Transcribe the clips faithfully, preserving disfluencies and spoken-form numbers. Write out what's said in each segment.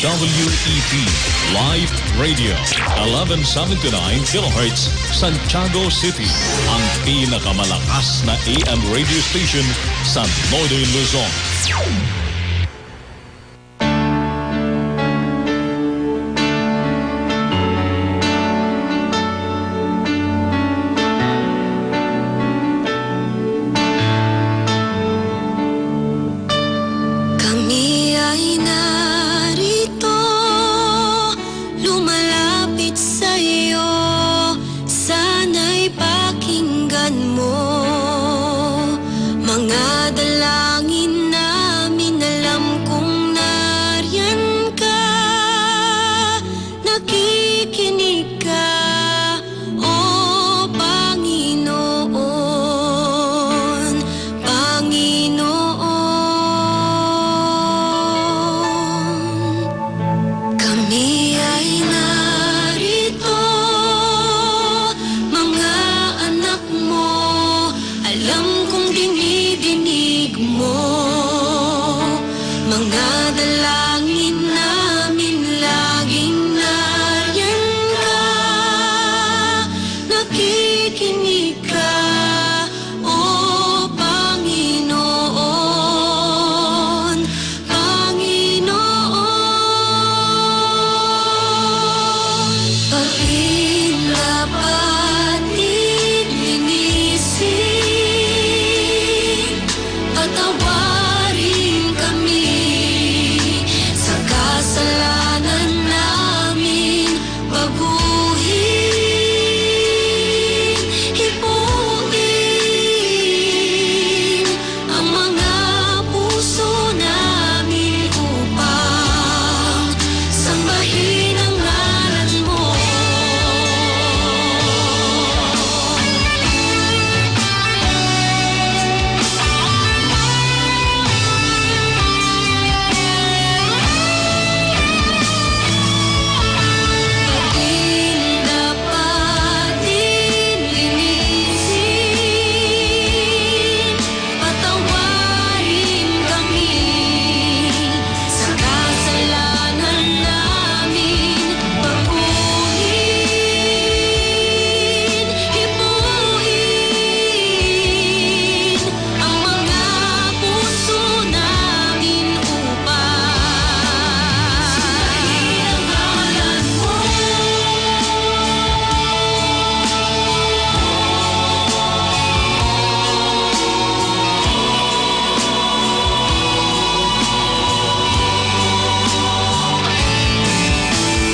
W E T Live Radio, eleven seventy-nine kilohertz, Santiago City, ang pinakamalakas na A M radio station sa Northern Luzon. Kami ay narito, lumalapit sa'yo, sana'y pakinggan mo. Mga dalangin namin, alam kong nariyan ka, nakikinig ka, O Panginoon, Panginoon. Kami ay narito, mga anak mo, alam kong dinidinig mo. Mga dalangin namin, laging nariyan ka, nakikinig ka, O Panginoon, Panginoon. Pagin dapat linisin, patawarin kami sa kasalanan namin, baguhin, hipuin ang mga puso namin upang sambahin ang ngalan mo. Pagin dapat linisin, patawarin kami sa kasalanan namin, baguhin, hipuin ang mga puso namin upang sambahin ang ngalan mo.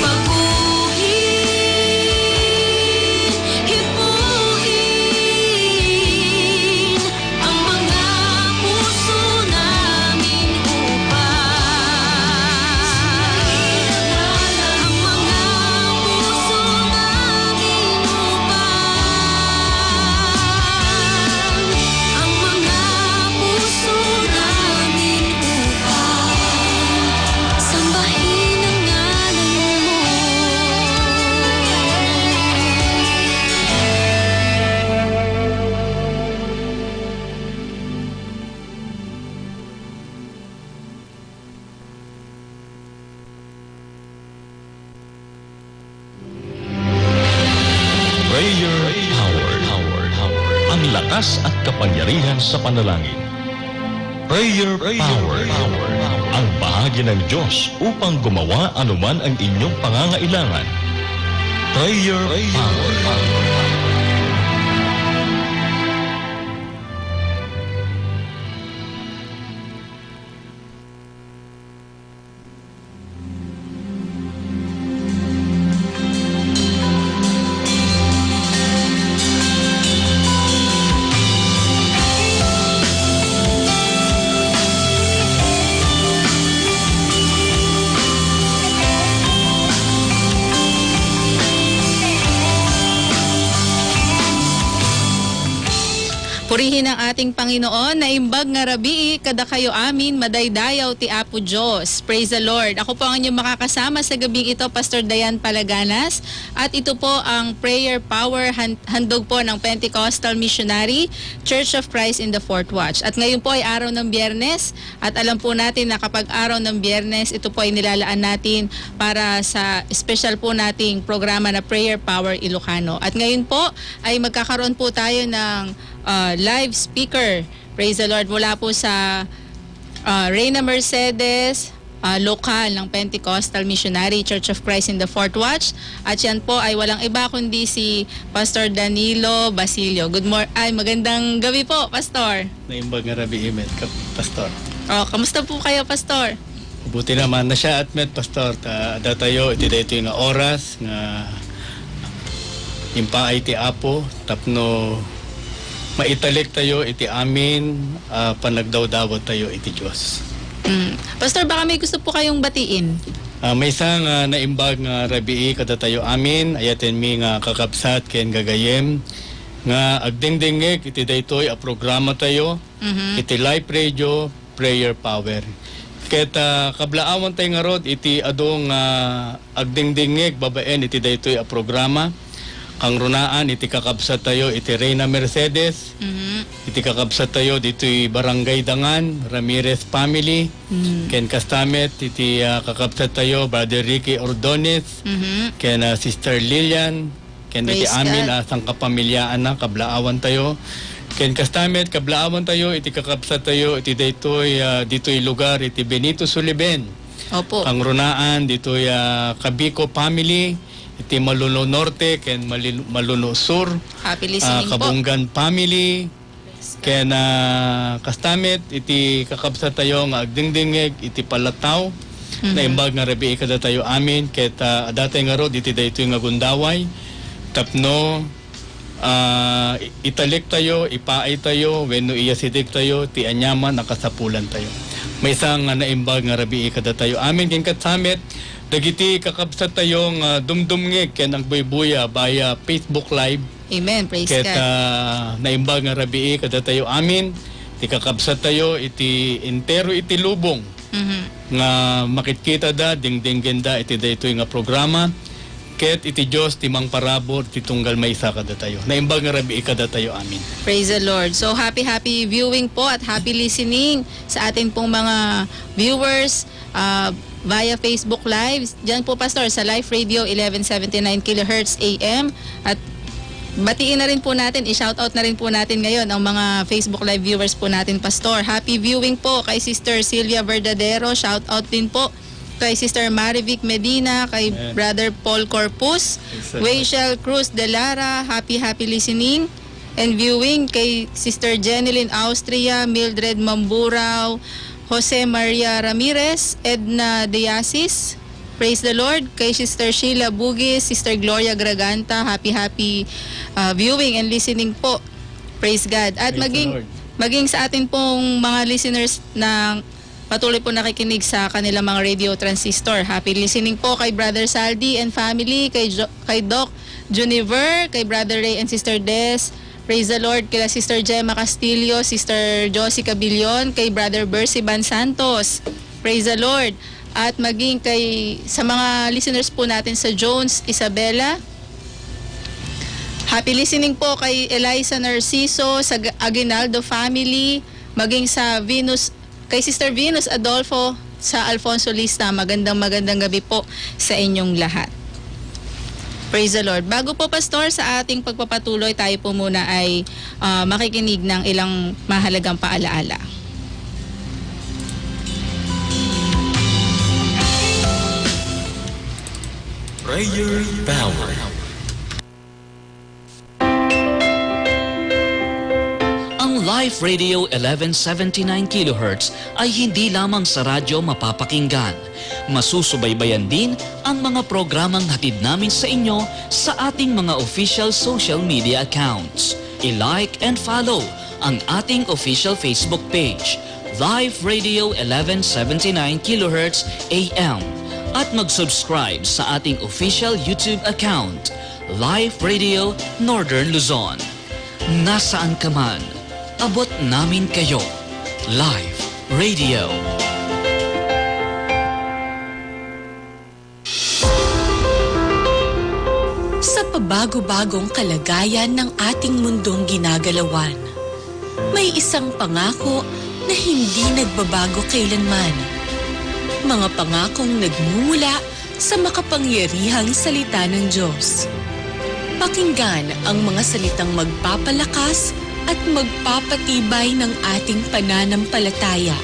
Baguhin, hipuin ang mga puso namin upang, ang mga puso namin upang, ang mga puso namin upang sambahin ang ngalan mo. Prayer Power. Ang lakas at kapangyarihan sa panalangin. Prayer Power. Ang bahagi ng Diyos upang gumawa anuman ang inyong pangangailangan. Prayer Power. Purihin ang ating Panginoon. Naimbag nga rabii kadakayo amin, madaydayaw ti Apo Dios. Praise the Lord. Ako po ang inyong makakasama sa gabing ito, Pastor Dayan Palaganas. At ito po ang prayer power han-, handog po ng Pentecostal Missionary Church of Christ in the Fourth Watch. At ngayon po ay araw ng Biyernes. At alam po natin na kapag araw ng Biyernes, ito po ay nilalaan natin para sa special po nating programa na Prayer Power Ilocano. At ngayon po ay magkakaroon po tayo ng, ah, live speaker. Praise the Lord. Mula po sa, ah, Reyna Mercedes, ah, lokal ng Pentecostal Missionary Church of Christ in the Fourth Watch. At yan po ay walang iba kundi si Pastor Danilo Basilio. Good mor-, ay, magandang gabi po, Pastor. Naimbag nga rabii met, Kap-, Pastor. Oh, kamusta po kayo, Pastor? Mabuti naman na siya at met, Pastor. Ta, adda tayo iti daytoy nga oras nga impaay ti Apo tapno maitalik tayo iti amin a panagdawdawat tayo iti Dios. Mm. Pastor, baka may gusto po kayong batiin? Ah, maysa nga naimbag nga rabii kadatayo amin, ayatenmi nga kakabsat ken gagayem nga agdingdingngeg iti daytoy a programa tayo, Mhm. iti Life Radio, Prayer Power. Ket, ah, kablaawantay ngarud iti adu nga agdingdingngeg babaen iti daytoy a programa. Kangrunaan iti kakabsattayo iti Reyna Mercedes, Mhm. iti kakabsattayo ditoy Barangay Dangan, Ramirez family, Mm. ken kasta met iti, ah, kakabsattayo, Brother Ricky Ordonez, Mhm. ken, ah, Sister Lilian, ken iti Praise amin God. a sangkapamiliaanna, kablaawantayo. Ken kasta met, kablaawantayo iti kakabsattayo iti daytoy, ah, ditoy lugar iti Benito Suliben. Opo. Kangrunaan ditoy, ah, Cabico family, iti Maluno Norte ken Malin-, Maluno Sur, Happy listening ah, po. Kabungan family, Ken, ah, kasta met iti kakabsattayo nga agdingdingngeg iti Palatao, Mhm. naimbag nga rabii kadatayo amin, ket, ah, adda tay ngarud iti daytoy nga gundaway tapno, ah, i-, italiktayo, ipaaytayo, wenno iyasidegtayo ti aniaman a kasapulantayo. Maysa nga naimbag nga rabii kadatayo amin, ken kasta met dagiti kakabsattayo nga dumdumngeg ken agbuybuya via Facebook Live, Amen. Praise Ket, God. ah, naimbag nga rabii kadatayo amin, ti kakabsattayo iti entero iti lubong Mhm. nga makitkitada, dingdinggenda iti daytoy nga programa, ket iti Dios ti mangparabur ti tunggal maysa kadatayo. Naimbag nga rabii kadatayo amin. Praise the Lord. So, happy, happy viewing po at happy listening sa atin pong mga viewers, ah, via Facebook Live. Diyan po, Pastor, sa Life Radio, eleven seventy-nine kilohertz A M. At batiin na rin po natin, i-shoutout na rin po natin ngayon ang mga Facebook Live viewers po natin, Pastor. Happy viewing po kay Sister Sylvia Verdadero. Shoutout din po kay Sister Marivic Medina, kay Amen. Brother Paul Corpus, Praise the Lord. Rachel Cruz de Lara. Happy, happy listening and viewing kay Sister Jenilyn Austria, Mildred Mamburao, Jose Maria Ramirez, Edna Diasis. Praise the Lord. Kay Sister Sheila Bugis, Sister Gloria Graganta, happy, happy, ah, viewing and listening po. Praise God. At Praise the maging, Lord. maging sa atin pong mga listeners na patuloy po nakikinig sa kanilang mga radio transistor. Happy listening po kay Brother Saldi and family, kay Jo-, kay Doc Juniver, kay Brother Ray and Sister Des. Praise the Lord. Kila Sister Gemma Castillo, Sister Josie Cabilion, kay Brother Bercy Ban Santos. Praise the Lord. At maging kay, sa mga listeners po natin sa Jones, Isabela. Happy listening po kay Eliza Narciso, sa G-, Aguinaldo family, maging sa Venus, kay Sister Venus Adolfo sa Alfonso Lista. Magandang, magandang gabi po sa inyong lahat. Praise the Lord. Bago po, Pastor, sa ating pagpapatuloy, tayo po muna ay, ah, makikinig ng ilang mahalagang paalaala. Prayer Power. Ang Life Radio eleven seventy-nine kilohertz ay hindi lamang sa radyo mapapakinggan. Masusubaybayan din ang mga programang hatid namin sa inyo sa ating mga official social media accounts. I-like and follow ang ating official Facebook page, Life Radio eleven seventy-nine kilohertz A M, at mag-subscribe sa ating official YouTube account, Life Radio Northern Luzon. Nasaan ka man, Abot namin kayo. Live Radio. Sa pabago-bagong kalagayan ng ating mundong ginagalawan, may isang pangako na hindi nagbabago kailanman. Mga pangakong nagmumula sa makapangyarihang salita ng Diyos. Pakinggan ang mga salitang magpapalakas at magpapatibay ng ating pananampalataya,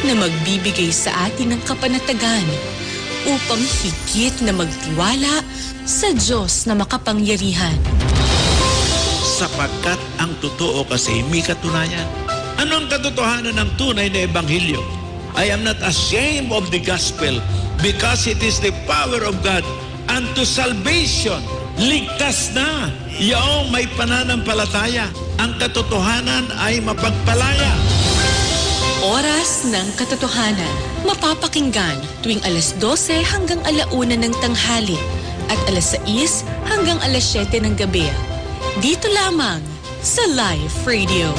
na magbibigay sa atin ng kapanatagan upang higit na magtiwala sa Diyos na makapangyarihan. Sapagkat ang totoo kasi may katunayan. Ano ang katotohanan ng tunay na ebanghelyo? "I am not ashamed of the gospel, because it is the power of God unto salvation." Ligtas na. Yaong may pananampalataya. Ang katotohanan ay mapagpalaya. Oras ng katotohanan. Mapapakinggan tuwing alas dose hanggang ala una ng tanghali at alas sais hanggang alas siyete ng gabi. Dito lamang sa Life Radio.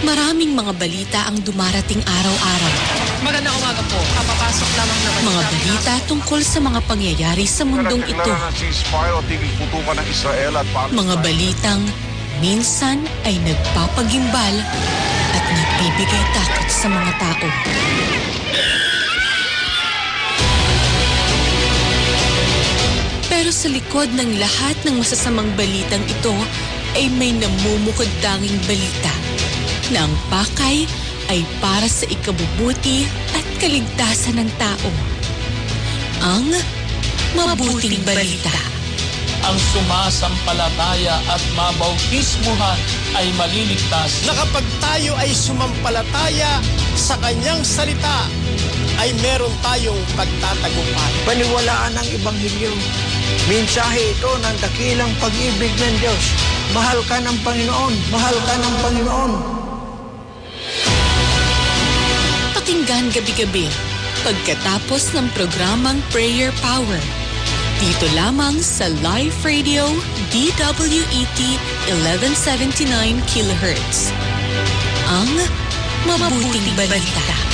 Maraming mga balita ang dumarating araw-araw. Magandang umaga po. Kapapasok lamang naman. Mga balita tungkol sa mga pangyayari sa mundong ito. Mga balitang minsan ay nagpapagimbal at nagbibigay takot sa mga tao. Pero sa likod ng lahat ng masasamang balitang ito ay may namumukod tanging balita na ang pakay ay para sa ikabubuti at kaligtasan ng tao. Ang mabuting balita. Ang sumasampalataya at mabautismuhan ay maliligtas. Na kapag tayo ay sumampalataya sa kanyang salita, ay meron tayong pagtatagumpay. Paniwalaan ang Ebanghelyo. Mensahe ito ng dakilang pag-ibig ng Diyos. Mahal ka ng Panginoon. Mahal ka ng Panginoon. Pakinggan gabi-gabi pagkatapos ng programang Prayer Power. Dito lamang sa Life Radio D W E T eleven seventy-nine kilohertz. Ang mabuting balita.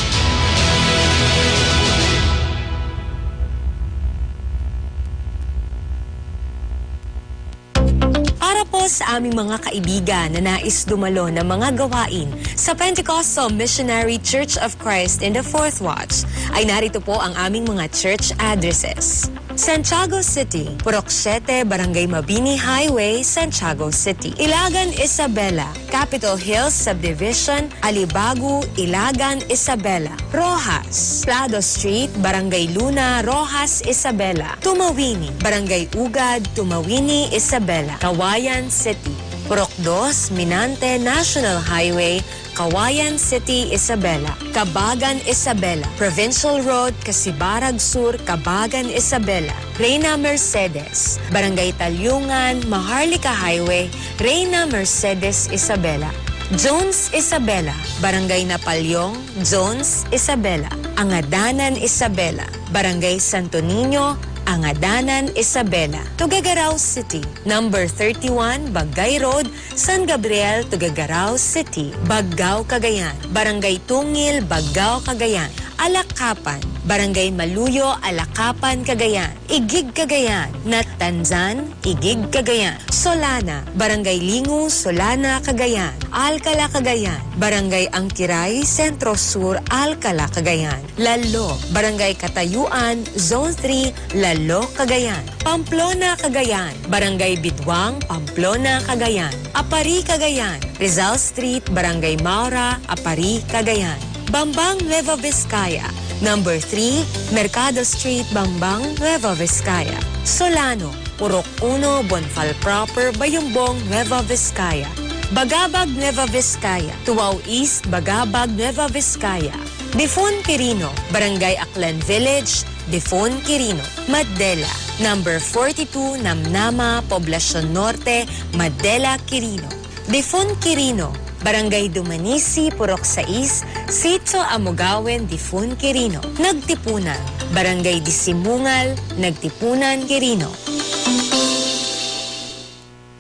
Para po sa aming mga kaibigan na nais dumalo ng mga gawain sa Pentecostal Missionary Church of Christ in the Fourth Watch, ay narito po ang aming mga church addresses. Santiago City, Purok siete, Barangay Mabini Highway, Santiago City. Ilagan, Isabela, Capitol Hills Subdivision, Alibago, Ilagan, Isabela. Roxas, Plado Street, Barangay Luna, Roxas, Isabela. Tumawini, Barangay Ugad, Tumawini, Isabela. Cauayan City, Purok dos, Minante National Highway, Cauayan City, Isabela. Cabagan, Isabela, Provincial Road, Casibarag Sur, Cabagan, Isabela. Reina Mercedes, Barangay Talyungan, Maharlika Highway, Reina Mercedes, Isabela. Jones, Isabela, Barangay Napaleon, Jones, Isabela. Angadanan, Isabela, Barangay Santo Niño, Angadanan, Isabela. Tuguegarao City, number thirty-one, Baggay Road, San Gabriel, Tuguegarao City, Baggao, Cagayan. Barangay Tungil, Baggao, Cagayan. Alakapan, Barangay Maluyo, Alakapan, Cagayan. Igig, Cagayan. Natanzan, Igig, Cagayan. Solana, Barangay Lingu, Solana, Cagayan. Alcala, Cagayan. Barangay Angkiray, Centro Sur, Alcala, Cagayan. Lalo, Barangay Katayuan, Zone three, Lalo, Cagayan. Pamplona, Cagayan, Barangay Biduang, Pamplona, Cagayan. Aparri, Cagayan, Rizal Street, Barangay Maura, Aparri, Cagayan. Bambang, Nueva Vizcaya, number three, Mercado Street, Bambang, Nueva Vizcaya. Solano, Purok uno, Bonfal Proper, Bayumbong, Nueva Vizcaya. Bagabag, Nueva Vizcaya, Tuao East, Bagabag, Nueva Vizcaya. Difon, Quirino, Barangay Aklan Village, Difon, Quirino. Madela, number forty-two, Namnama, Poblacion Norte, Madela, Quirino. Difon, Quirino, Barangay Dumanisi, Purok sais, Sitio Amogawen, Difun, Quirino. Nagtipunan, Barangay Disimungal, Nagtipunan, Quirino.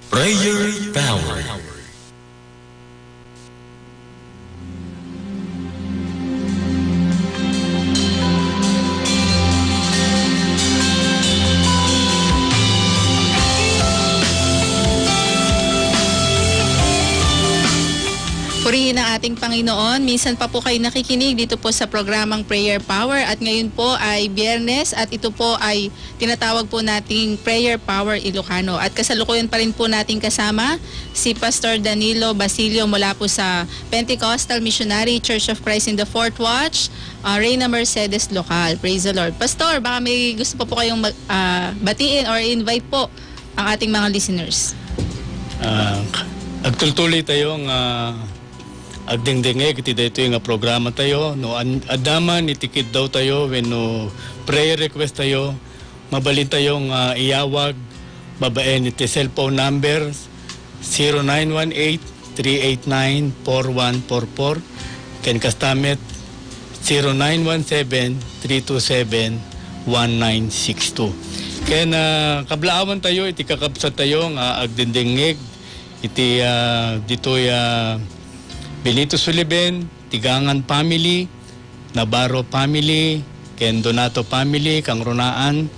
Prayer Power. Purihin ang ating Panginoon. Minsan pa po kayo nakikinig dito po sa programang Prayer Power. At ngayon po ay Biyernes at ito po ay tinatawag po nating Prayer Power Ilocano. At kasalukuyan pa rin po nating kasama si Pastor Danilo Basilio mula po sa Pentecostal Missionary Church of Christ in the Fourth Watch, ah, Reina Mercedes Local. Praise the Lord. Pastor, baka may gusto pa po kayong mag-, ah, batiin or invite po ang ating mga listeners. Ah, agtultuloy tayo nga agdengdengngeg iti daytoy nga programa tayo. No an-, adda man iti kiddaw tayo wenno prayer request tayo, mabalin tayo nga iyawag babaen iti cellphone number zero nine one eight, three eight nine, four one four four, ken kasta met, zero nine one seven, three two seven, one nine six two. Ken, ah, kablaawan tayo iti kakabsat tayo nga agdengdengngeg iti, ah, ditoy, ah, Benito Suliben, Tigangan family, Navarro family, ken Donato family, kangrunaan,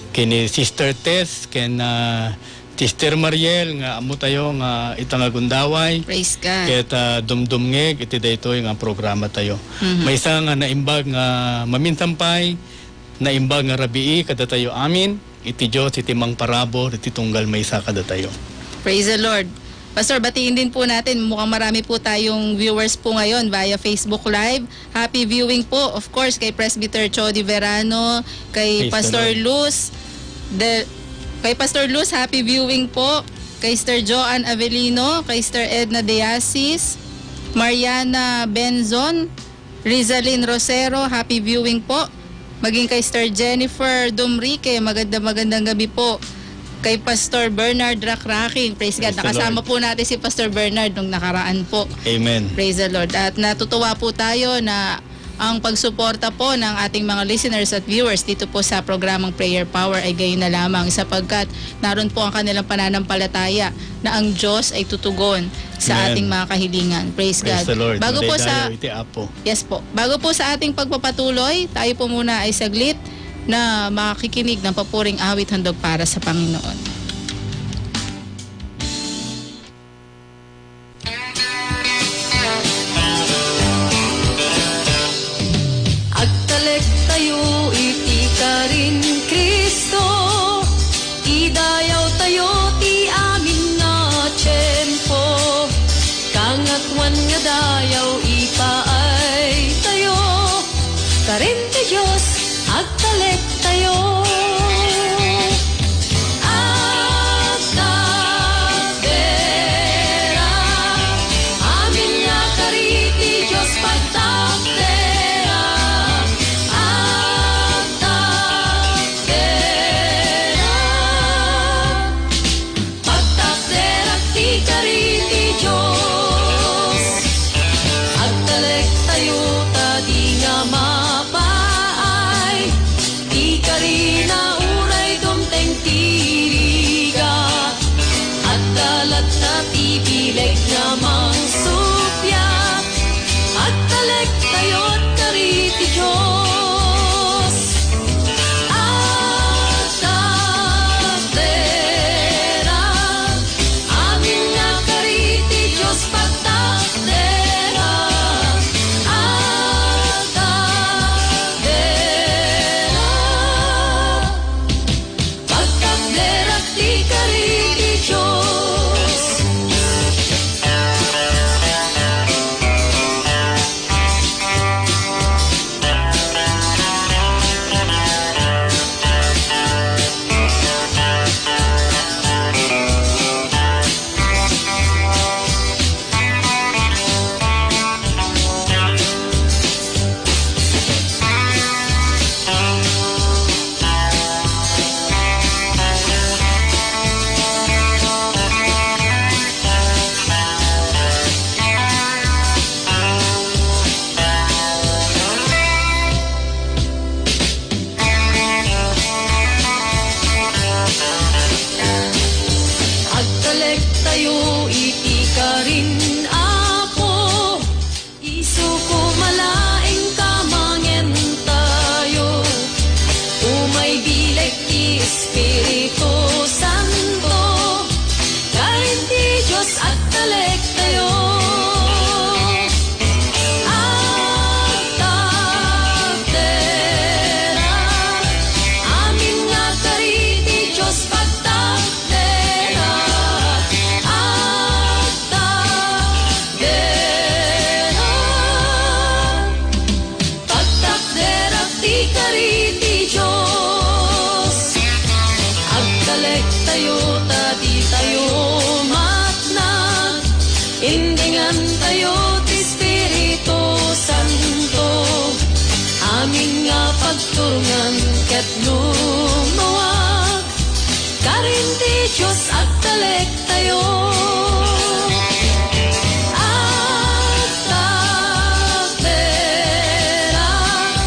ken ni Sister Tess, ken, ah, Sister Mariel, nga ammo tayo nga ita nga gundaway. Praise God. Ket, ah, dumdumngeg iti daytoy nga programa tayo. Mhm. Maysa nga naimbag nga maminsan pay, naimbag nga rabii kadatayo amin, iti Dios iti mangparabur iti tunggal maysa kadatayo. Praise the Lord. Pastor, batiin din po natin, mukhang marami po tayong viewers po ngayon via Facebook Live. Happy viewing po, of course, kay Presbyter Chody Verano, kay Praise the Pastor Lord. Luz, de, kay Pastor Luz, happy viewing po. Kay Sister Joanne Avelino, kay Sister Edna De Asis, Mariana Benzon, Rizalin Rosero, happy viewing po. Maging kay Sister Jennifer Dumrique, maganda, magandang gabi po. Kay Pastor Bernard Rakraking, praise God. Praise the Nakasama Lord. Po natin si Pastor Bernard nung nakaraan po. Amen. Praise the Lord. At natutuwa po tayo na ang pagsuporta po ng ating mga listeners at viewers dito po sa programang Prayer Power ay gayon na lamang, sapagkat naroon po ang kanilang pananampalataya na ang Diyos ay tutugon sa Amen. Ating mga kahilingan. Praise Praise God. The Lord. Bago po sa Madaydayaw iti Apo. Yes po. Bago po sa ating pagpapatuloy, tayo po muna ay saglit na makikinig ng papuring awit handog para sa Panginoon. Agtalektayo iti karin Cristo, idayawtayo ti amin nga tiempo. Kangatoan nga dayaw ipaaytayo karin ti Dios, agtalektayo. Agtakdera, amin nga kari ti Dios, pagtakdera. Agtakdera. Pagtakderak ti kari ti Dios. Agtalektayo ta di nga mapaay ti Dios agtalektayo. Agtakderak.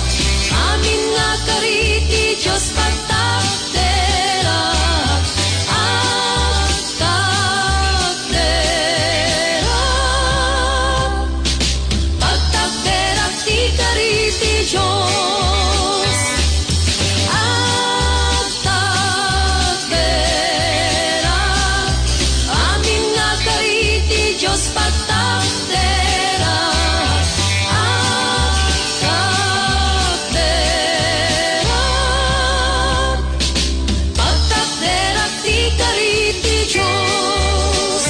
Amin nga kari ti Dios pagtakderak. Agtakderak. Pagtakderak ti kari ti Dios. Agtakderak. Amin nga kari ti Dios pagtakderak. Agtakderak. Pagtakderak ti kari ti Dios.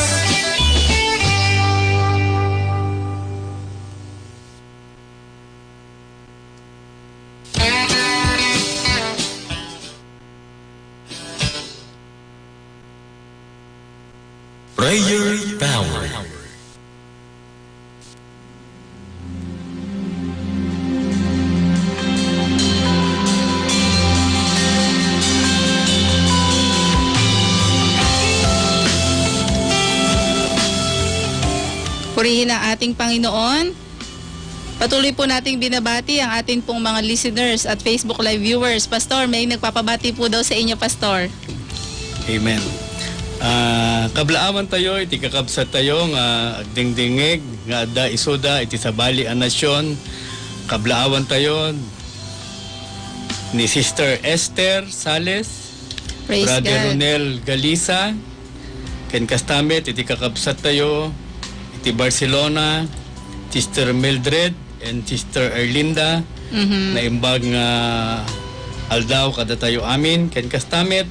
Prayer Power. Purihin ang ating Panginoon. Patuloy po nating binabati ang atin pong mga listeners at Facebook Live viewers. Pastor, may nagpapabati po daw sa inyo, Pastor. Amen. Ah, kablaawan tayo iti kakabsat tayo nga agdingdingig nga adda isuda iti sabali a nasion. Kablaawan tayo ni Sister Esther Sales, Praise Brother God. Ronel Galisa, ken kasta met iti kakabsat tayo iti Barcelona, Sister Mildred and Sister Erlinda, Mhm. naimbag nga aldaw kadatayo amin, ken kasta met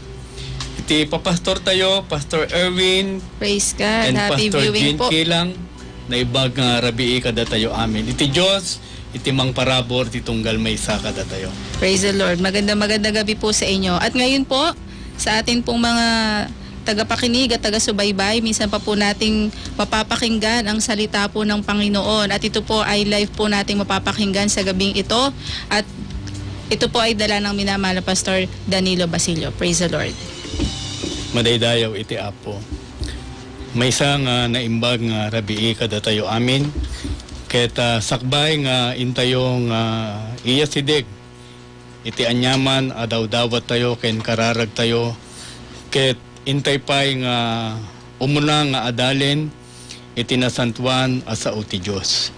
iti papastor tayo, Pastor Erwin, Praise God. and Happy Pastor viewing Jean po. Kilang, naimbag nga rabii kadatayo amin. Iti Dios, iti mangparabur ti tunggal maysa kadatayo. Praise the Lord. Maganda, maganda gabi po sa inyo. At ngayon po, sa atin pong mga tagapakinig at taga-subaybay, minsan pa po nating mapapakinggan ang salita po ng Panginoon. At ito po ay live po nating mapapakinggan sa gabing ito. At ito po ay dala ng minamahal na Pastor Danilo Basilio. Praise the Lord. Madaydayaw iti Apo. Maysa nga naimbag nga rabii kadatayo amin. Ket, ah, sakbay nga intayo nga iyasideg iti aniaman a dawdawat tayo ken kararag tayo, ket intay pay nga umuna nga adalen iti nasantoan a sao ti Dios.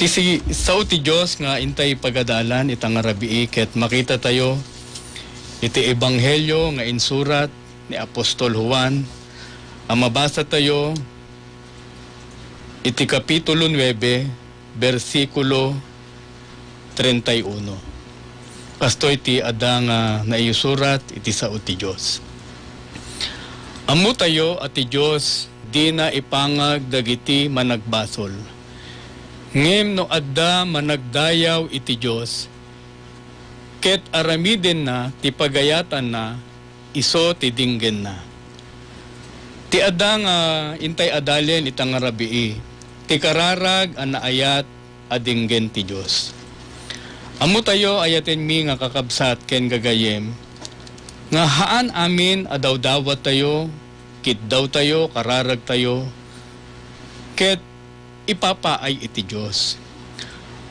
Ti si-, sao ti Dios nga intay pagadalan ita nga rabii ket makita tayo iti ebanghelio nga insurat ni Apostol Juan a mabasa tayo iti Kapitulo nuebe, bersikulo treinta y uno. Kastoy ti adda nga naisurat iti sao ti Dios. Ammotayo a ti Dios dina ipangag dagiti managbasol. Ngem no adda managdayaw iti Dios, ket aramidenna ti pagayatanna, isu ti dinggenna. Ti adda nga intay adalen ita nga rabii, ti kararag a naayat a dinggen ti Dios. Ammotayo, ayatenmi nga kakabsat ken gagayyem, nga haan amin a dawdawattayo, kiddawtayo, kararagtayo, ket ipapaay iti Dios.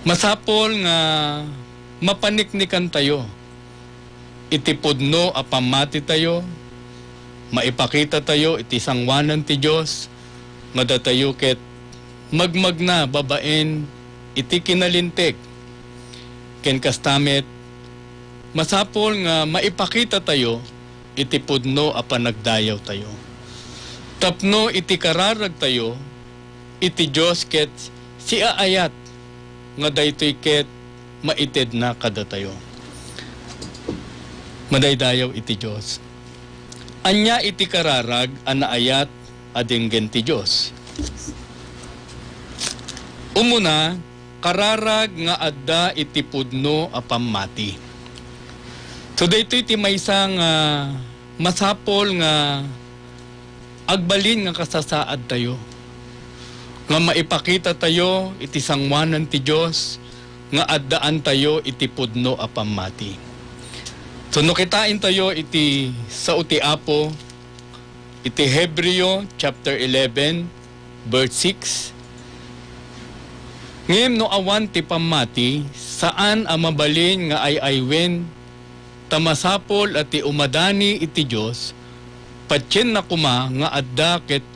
Masapul nga mapaniknikantayo iti pudno a pammatitayo, maipakitatayo iti sangoanan ti Dios, nga datayo ket magmagna babaen iti kinalinteg. Ken kasta met, masapul nga maipakitatayo iti pudno a panagdayawtayo. Tapno iti kararagtayo, iti Dios ket siaayat nga daytoy ket maitedna kadatayo. Madaydayaw iti Dios. Ania iti kararag a naayat a denggen ti Dios? Umuna, kararag nga adda iti pudno a pammati. So, daytoy ti maysa nga masapul nga agbalin nga kasasaadtayo, nga maipakitatayo iti sangoanan ti Dios nga addaantayo iti pudno a pammati. So, no kitaentayo iti sao ti Apo, iti Hebreo chapter eleven, verse six, "Ngem no awan ti pammati, saan a mabalin nga ay-aywen, ta masapul a ti umadani iti Dios, patienna koma nga adda ket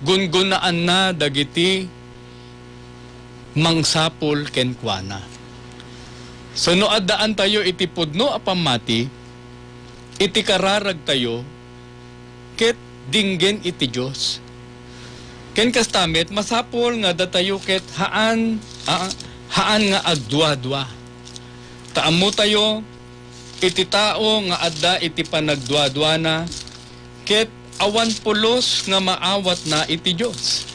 gungunaanna dagiti mangsapul kenkuana." So, no addaantayo iti pudno a pammati, iti kararagtayo ket dinggen iti Dios. Ken kasta met, masapul nga datayo ket haan, a, haan nga agduadua. Ta ammotayo, iti tao nga adda iti panagduaduana, ket awan pulos nga maawatna iti Dios.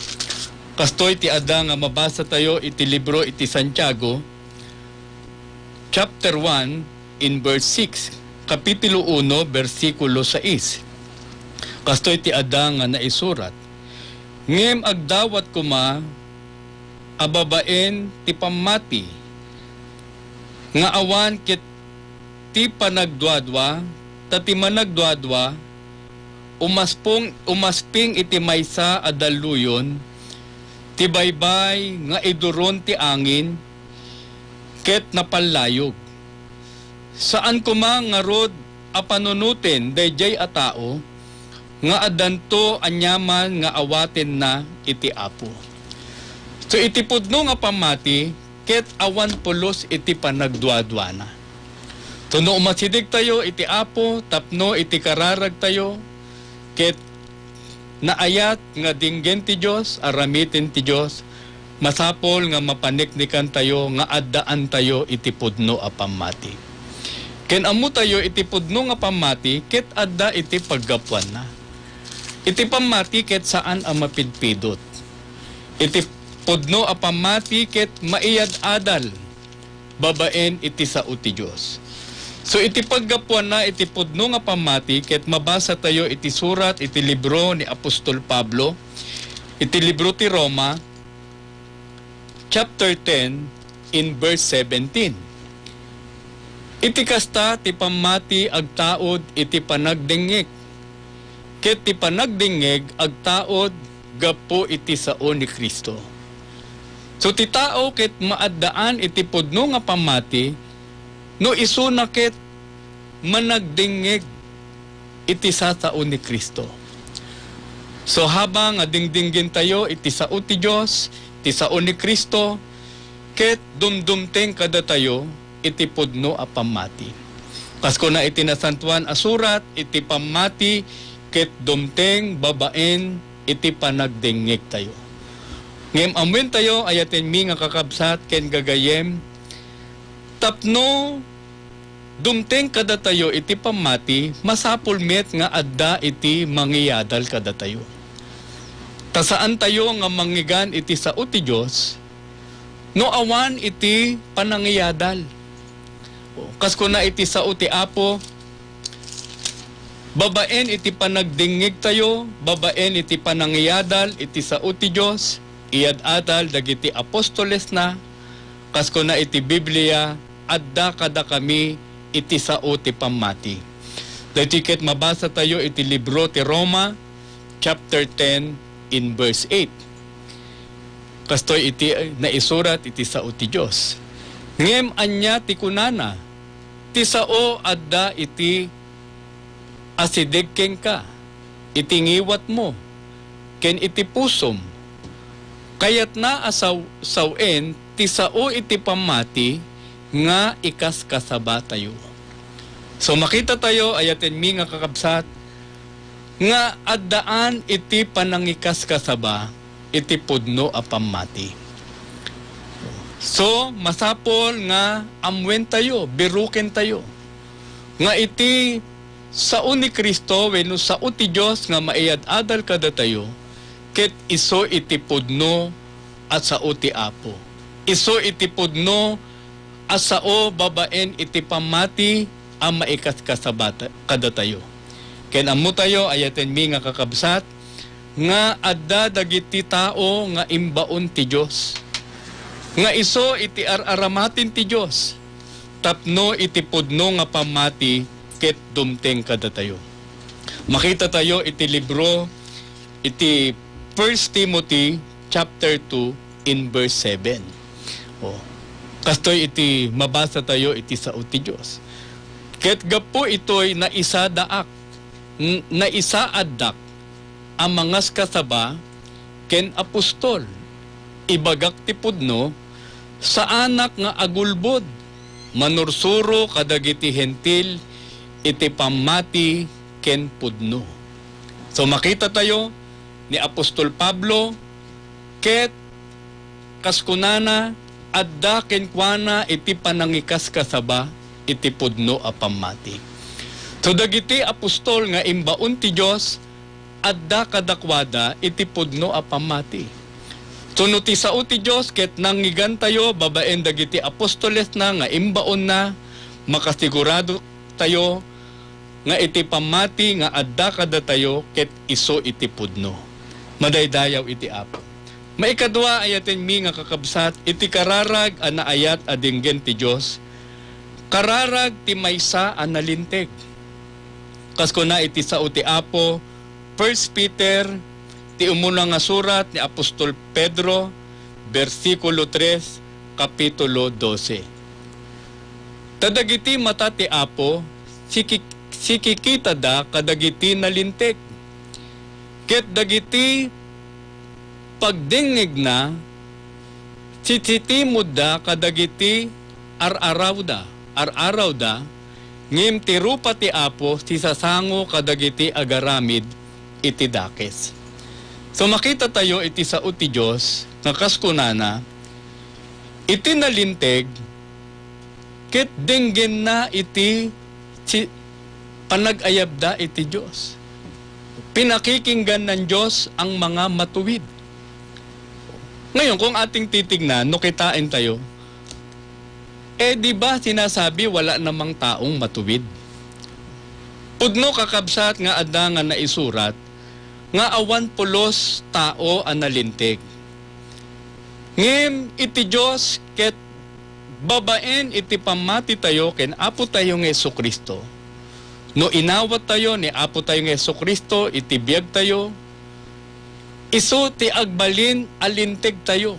Kastoy ti adda nga mabasatayo iti libro iti Santiago, chapter one, in verse six, Kapitulo uno, bersikulo sais. Kastoy ti adda nga naisurat, "Ngem agdawat koma a babaen ti pammati, nga awan ket ti panagduadua, ta ti managduadua, umaspong, umasping iti maysa a dalluyon, ti baybay nga iduron ti angin, ket napallayog. Saan koma ngarud a panunoten daydiay a tao nga addanto aniaman nga awatenna iti Apo." So, iti pudno nga pammati, ket awan pulos iti panagduaduana. So, no umasidegtayo iti Apo tapno iti kararagtayo, ket naayat nga dinggen ti Dios, aramiden ti Dios, masapul nga mapaneknekantayo nga addaantayo iti pudno a pammati. Ken ammotayo iti pudno nga pammati ket adda iti paggapuanna. Iti pammati ket saan a mapidpidot. Iti pudno a pammati ket maiyad-adal babaen iti sao ti Dios. So, iti paggapuanna iti pudno nga pammati, ket mabasatayo iti surat iti libro ni Apostol Pablo, iti libro ti Roma, chapter ten, in verse seventeen. Iti kasta, ti pammati agtaud iti panagdengngeg, ket ti panagdengngeg agtaud gapu iti sao ni Cristo. So, ti tao ket maaddaan iti pudno nga pammati no isuna ket managdengngeg iti sasao ni Cristo. So, habang nga dingdinggentayo iti sao ti Dios, ti sao ni Cristo, ket dumdumteng kadatayo iti pudno a pammati. Kas kuna iti Nasantoan a Surat, iti pammati ket dumteng babaen iti panagdengngegtayo. Ngem ammoentayo, ayatenmi nga kakabsat ken gagayyem, tapno dumteng kadatayo iti pammati, masapul met nga adda iti mangiyadal kadatayo. Ta saantayo nga mangngegan iti sao ti Dios no awan iti panangiyadal. Kas kuna iti sao ti Apo, babaen iti panagdengngegtayo, babaen iti panangiyadal iti sao ti Dios, iyad-adal dagiti apostolesna, kas kuna iti Biblia, adda kadakami iti sao ti pammati. Daytoy ket mabasatayo iti libro ti Roma, chapter ten, in verse eight. Kastoy iti naisurat iti sao ti Dios. Ngem ania ti kunana? Ti sao adda iti asideg kenka, iti ngiwatmo, ken iti pusom. Kayatna a saw-, sawen ti sao iti pammati nga ikaskasabatayo. So, makitatayo, ayatenmi nga kakabsat, nga addaan iti panangikaskasaba iti pudno a pammati. So, masapul nga ammoentayo, birukentayo, nga iti sao ni Cristo wenno sao ti Dios nga maiyad-adal kadatayo, ket isu iti pudno a sao ti Apo. Isu iti pudno a sao babaen iti pammati a maikaskasaba kadatayo. Ken ammotayo, ayatenmi nga kakabsat, nga adda dagiti tao nga imbaon ti Dios, nga isu iti ar-aramaten ti Dios, tapno iti pudno nga pammati, ket dumteng kadatayo. Makitatayo iti libro iti First Timothy chapter two in verse seven. O, kastoy iti mabasatayo iti sao ti Dios. Ket gapu itoy naisadaak, n-, naisaaddak a mangaskasaba ken apostol. Ibagak ti pudno, saanak nga agulbod, manursuro kadagiti Hentil iti pammati ken pudno. So, makitatayo ni apostol Pablo, ket kas kunana, adda kenkuana iti panangikaskasaba iti pudno a pammati. So, dagiti apostol nga imbaon ti Dios, adda kadakuada iti pudno a pammati. So, no ti sao ti Dios ket nangngegantayo babaen dagiti apostolesna nga imbaonna, makasiguradotayo nga iti pammati nga adda kadatayo ket isu iti pudno. Madaydayaw iti Apo. Maikadua, ayatenmi nga kakabsat, iti kararag a naayat a denggen ti Dios, kararag ti maysa a nalinteg. Kas kuna iti sao ti Apo, First Peter, ti umuna nga surat ni Apostol Pedro, bersikulo tres, kapitulo dose. Ta dagiti mata ti Apo, siki-, sikikitada kadagiti nalinteg. Ket dagiti pagdengngegna, sisitimudda kadagiti ar-arawda, ar-arawda, ngem ti rupa ti Apo sisasango kadagiti agaramid iti dakes. So, makitatayo iti sao ti Dios nga kas kunana, iti nalinteg, ket denggenna iti si-, panag-ayabda iti Dios. Pinakikinggan ng Diyos ang mga matuwid. Ngayon, kung ating titignan, no kitain tayo, eh, di ba sinasabi wala namang taong matuwid? Pudno, kakabsat, nga adda nga naisurat nga awan pulos tao a nalinteg. Ngem iti Dios ket babaen iti pammatitayo ken Apo tayo nga Jesu-Cristo, no inawat tayo ni Apo tayo nga Jesu-Cristo iti biag tayo, isu ti agbalin a linteg tayo.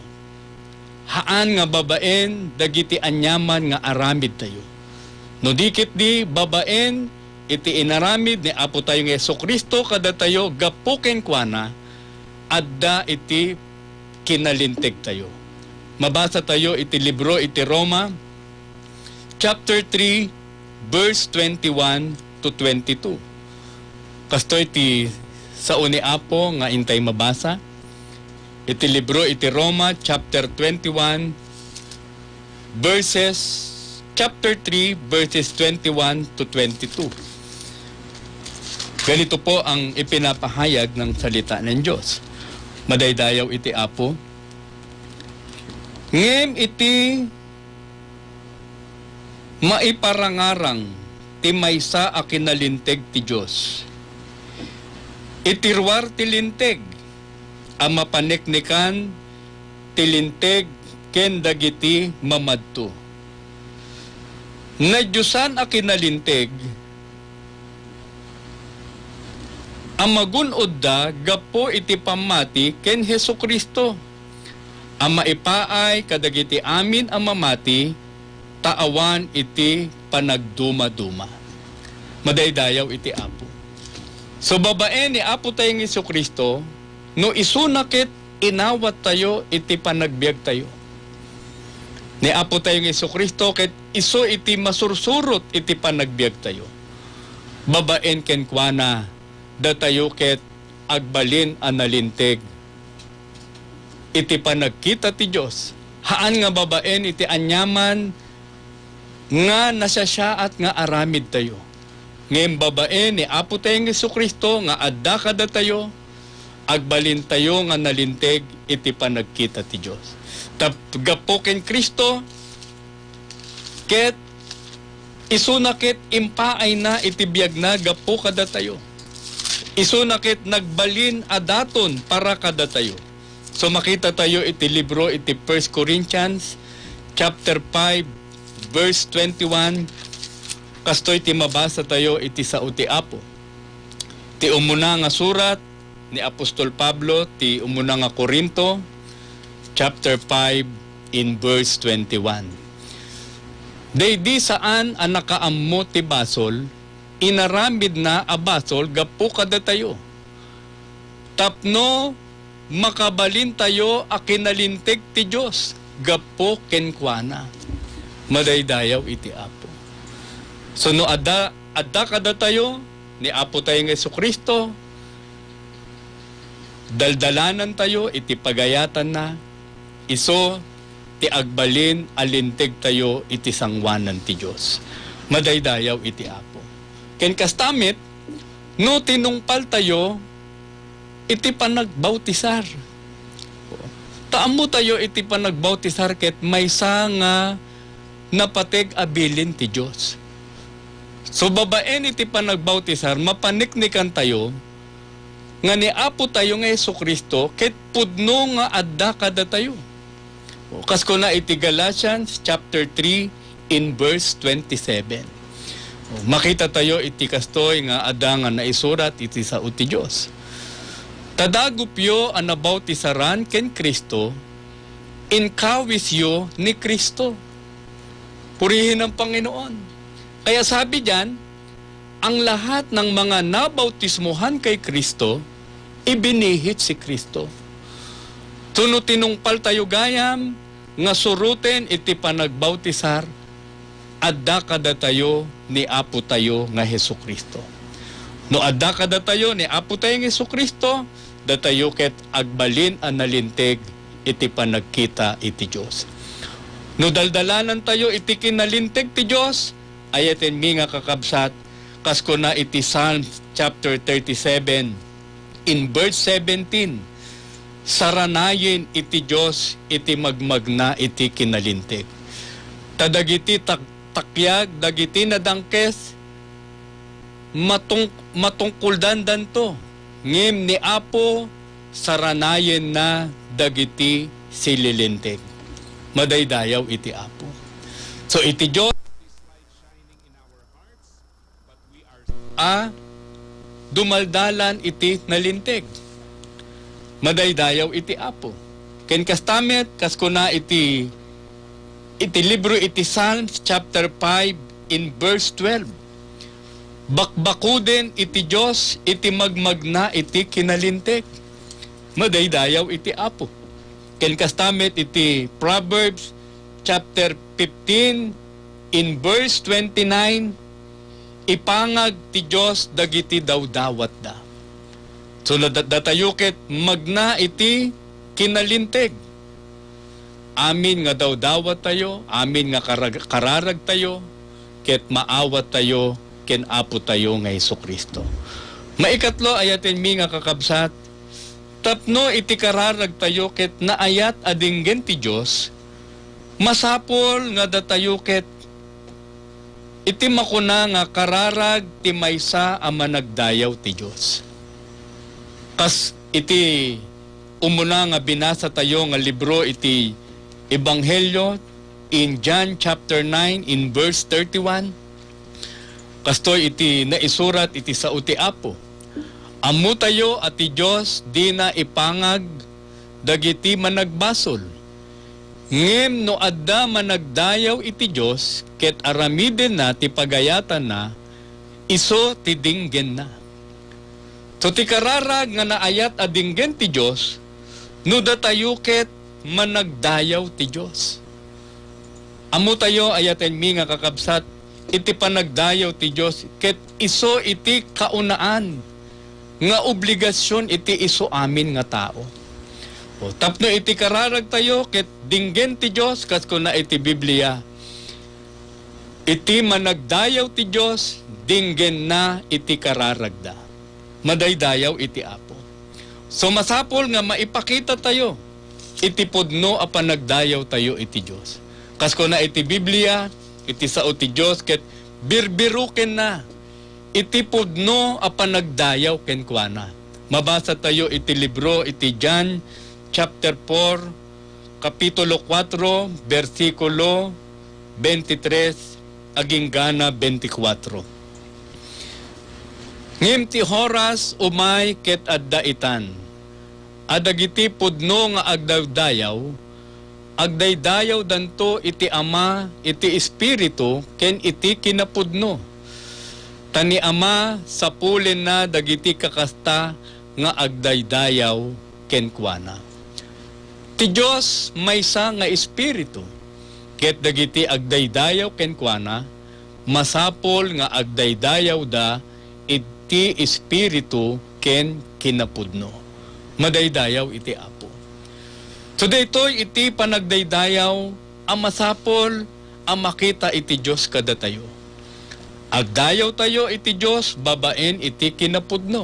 Haan nga babaen dagiti aniaman nga aramid tayo. No di ketdi babaen iti inaramid ni Apo tayo nga Jesu-Cristo kadatayo gapu kenkuana, adda iti kinalinteg tayo. Mabasa tayo iti libro iti Roma, chapter three, verse twenty-one to twenty-two. Kastoy ti sao ni Apo nga intay mabasa iti libro iti Roma, chapter twenty-one, verses, chapter three, verses twenty-one to twenty-two. Ganito po ang ipinapahayag ng salita ng Diyos. Madaydayaw iti Apo. Ngem iti maiparangarang ti maysa a kinalinteg ti Dios. Iti ruar ti linteg a mapaneknekan ti linteg ken dagiti mamadto. Nadiosan a kinalinteg a magun-odda gapu iti pammati ken Jesu-Cristo, a maipaay kadagiti amin a mamati ta awan iti panagdumaduma. Madaydayaw iti Apo. So, babaen ni Apo tayo nga Jesu-Cristo, no isuna ket inawat tayo iti panagbiag tayo. Ni Apo tayo nga Jesu-Cristo ket isu iti masursurot iti panagbiag tayo. Babaen kenkuana, datayo ket agbalin a nalinteg iti panagkita ti Dios. Haan nga babaen iti aniaman nga nasiasiaat nga aramid tayo. Ngem babaen ni Apo tayo nga Jesu-Cristo nga adda kadatayo, agbalin tayo nga nalinteg iti panagkita ti Dios. Tap-, gapu ken Cristo, ket isuna ket impaayna iti biagna gapu kadatayo. Isuna ket nagbalin a daton para kadatayo. So, makita tayo iti libro iti First Corinthians chapter five, verse twenty-one, Kastoy ti mabasatayo iti sao ti Apo. Ti umuna nga surat ni Apostol Pablo, ti umuna nga Corinto, chapter five, in verse twenty-one. Daydi saan a nakaammo ti basol, inaramidna a basol gapu kadatayo. Tapno makabalintayo a kinalinteg ti Dios gapu kenkuana. Madaydayaw iti Apo. So no adda, adda kadatayo ni Apo tayo nga Jesu-Cristo, daldalanantayo iti pagayatanna, isu ti agbalin a lintegtayo iti sangoanan ti Dios. Madaydayaw iti Apo. Ken kasta met, no tinungpaltayo iti panagbautisar. Ta ammotayo iti panagbautisar ket maysa nga napateg a bilin ti Dios. So, babaen iti panagbautisar, mapaniknikantayo nga ni Apo tayo nga Jesu-Cristo ket pudno nga adda kadatayo. O, kas kuna iti Galatians chapter three in verse twenty-seven. O, makita tayo iti kastoy nga adda nga naisurat iti sao ti Dios. Ta dagupyo a nabautisaran ken Cristo, inkawisyo ni Cristo. Purihen ang Panginoon. Kaya sabi diyan, ang lahat ng mga nabautismuhan kay Cristo, ibinihit si Cristo. Tuno tinungpal tayo gayam nga suruten iti panagbautisar, adda kadatayo ni Apo tayo nga Jesu-Cristo. No adda kadatayo ni Apo tayo nga Jesu-Cristo, datayo ket agbalin a nalinteg iti panagkita iti Dios. No daldalanantayo iti kinalinteg ti Dios, ayatenmi nga kakabsat, kas kuna iti Psalms chapter thirty-seven, in verse seventeen, "Saranayen iti Dios iti magmagna iti kinalinteg." Ta dagiti tak-, takyag, dagiti nadangkes, matung-, matungkoldandanto, ngem ni Apo saranayenna dagiti sililinteg. Madaydayaw iti Apo. So, iti Dios, a dumaldalan iti nalinteg. Madaydayaw iti Apo. Ken kasta met, kas kuna iti, iti libro iti Psalms chapter five in verse twelve, "Bakbakuden iti Dios iti magmagna iti kinalinteg." Madaydayaw iti Apo. Ken kasta met iti Proverbs chapter fifteen in verse twenty-nine, "Ipangag ti Dios dagiti dawdawatda." So, da-, datayo ket magna iti kinalinteg. Amin nga dawdawattayo, amin nga karag-, kararagtayo, ket maawattayo ken Apotayo nga Jesu-Cristo. Maikatlo, ayatenmi nga kakabsat, tapno iti kararagtayo ket naayat a dinggen ti Dios, masapul nga datayo ket iti makuna nga kararag ti maysa a managdayaw ti Dios. Kas iti umuna nga binasatayo nga libro iti Ebanghelio, in John chapter nine, in verse thirty-one, kastoy iti naisurat iti sao ti Apo, "Ammotayo a ti Dios dina ipangag dagiti managbasol. Ngem no adda managdayaw iti Dios ket aramidenna ti pagayatanna, isu ti dinggenna." So, ti kararag nga naayat a dinggen ti Dios, no datayo ket managdayaw ti Dios. Ammotayo, ayatenmi nga kakabsat, iti panagdayaw ti Dios ket isu iti kaunaan nga obligasion iti isu amin nga tao. O, tapno iti kararagtayo ket dinggen ti Dios, kas kuna iti Biblia, "Iti managdayaw ti Dios, dinggenna iti kararagda." Madaydayaw iti Apo. So, masapul nga maipakitatayo iti pudno a panagdayawtayo iti Dios. Kas kuna iti Biblia, iti sao ti Dios ket birbirukenna iti pudno a panagdayaw kenkuana. Mabasatayo iti libro iti John chapter four, kapitulo kuatro, bersikulo twenty-three agingga na bentikuatro. Ngem ti oras umay ket adda itan a dagiti pudno nga agdaydayaw, agdaydayawdanto iti Ama, iti Espiritu, ken iti kinapudno. Ta ni Ama, sapulenna dagiti kakasta nga agdaydayaw kenkuana. Ti Dios maysa nga Espiritu, ket dagiti agdaydayaw kenkuana, masapul nga agdaydayawda iti Espiritu ken kinapudno. Madaydayaw iti Apo. So, daytoy iti panagdaydayaw a masapul a makita iti Dios kadatayo. Agdayawtayo iti Dios babaen iti kinapudno.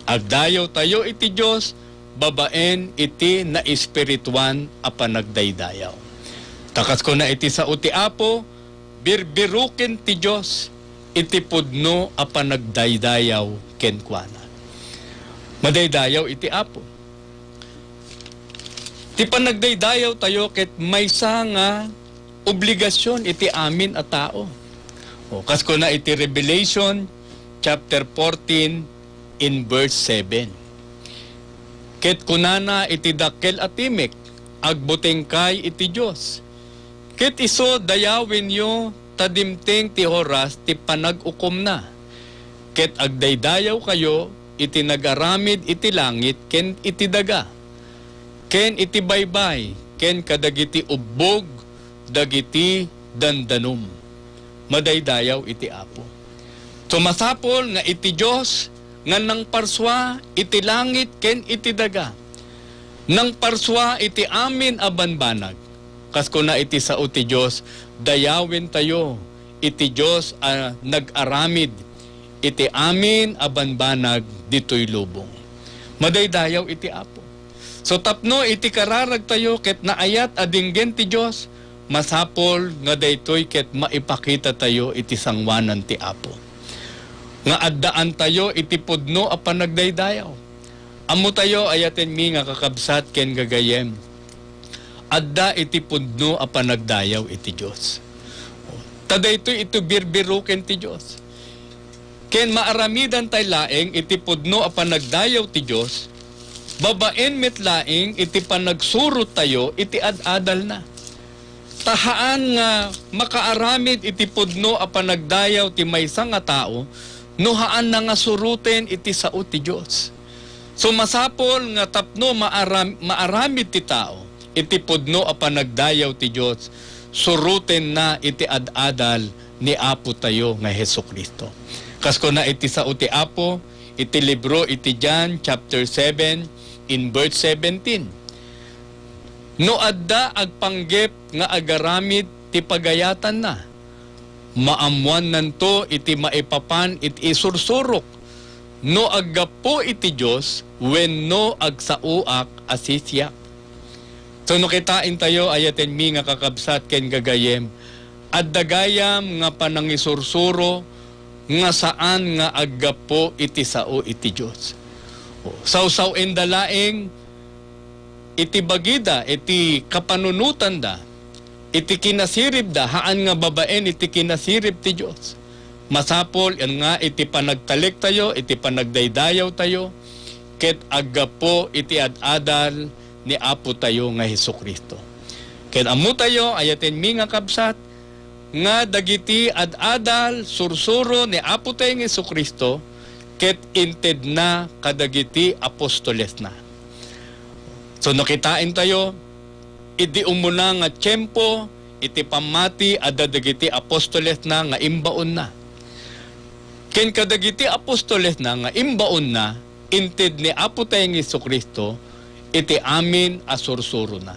Agdayawtayo iti Dios babaen iti naespirituan a panagdaydayaw. Ta kas kuna iti sao ti Apo, birbiruken ti Dios iti pudno a panagdaydayaw kenkuana. Madaydayaw iti Apo. Ti panagdaydayawtayo ket maysa nga obligasion iti amin a tao. O, kas kuna iti Revelation chapter fourteen in verse seven. Ket kunana iti dakkel a timek, "Agbutengkay iti Dios, ket isu dayawenyo ta dimteng ti oras ti panag-ukomna, ket agdaydayawkayo iti nagaramid iti langit ken iti daga, ken iti baybay, ken kadagiti ubbog dagiti dandanum." Madaydayaw iti Apo. So, masapul nga iti Dios nga nangparsua iti langit ken iti daga, nangparsua iti amin a banbanag. Kas kuna iti sao ti Dios, dayawentayo iti Dios a nag-aramid iti amin a banbanag ditoy lubong. Madaydayaw iti Apo. So, tapno iti kararagtayo ket naayat a dinggen ti Dios, masapul nga daytoy ket maipakitatayo iti sangoanan ti Apo. Nga addaantayo iti pudno a panagdaydayaw. Ammotayo, ayatenmi nga kakabsat ken gagayyem, adda iti pudno a panagdayaw iti Dios. Ta daytoy iti birbiruken ti Dios. Ken maaramidantay laeng iti pudno a panagdayaw ti Dios, babaen met laeng iti panagsurottayo iti ad-adalna. Ta haan nga makaaramid iti pudno a panagdayaw ti maysa nga tao no haanna nga suroten iti sao ti Dios. So, masapul nga tapno maaram-, maaramid ti tao iti pudno a panagdayaw ti Dios, surotenna iti ad-adal ni Apotayo nga Jesu-Cristo. Kas kuna iti sao ti Apo, iti libro iti John chapter seven in verse seventeen, "No adda agpanggep nga agaramid ti pagayatanna, maammoannanto iti maipapan iti isursurok no aggapu iti Dios wenno agsaoak a sisiak." So, no kitaentayo, ayatenmi nga kakabsat ken gagayyem, adda gayam nga panangisursuro nga saan nga aggapu iti sao iti Dios. O, sawsaw-enda laeng iti bagida, iti kapanunotanda, iti kinasiribda, haan nga babaen iti kinasirib ti Dios. Masapul nga iti panagtalektayo, iti panagdaydayawtayo, ket aggapu iti ad-adal ni Apotayo nga Jesu-Cristo. Ket ammotayo, ayatenmi nga kabsat, nga dagiti ad-adal sursuro ni Apotayo nga Jesu-Cristo ket intedna kadagiti apostolesna. So, no kitaentayo, idi umuna nga tiempo, iti pammati, adda dagiti apostolesna nga imbaonna. Ken kadagiti apostolesna nga imbaonna, inted ni Apotayo nga Jesu-Cristo iti amin a sursurona.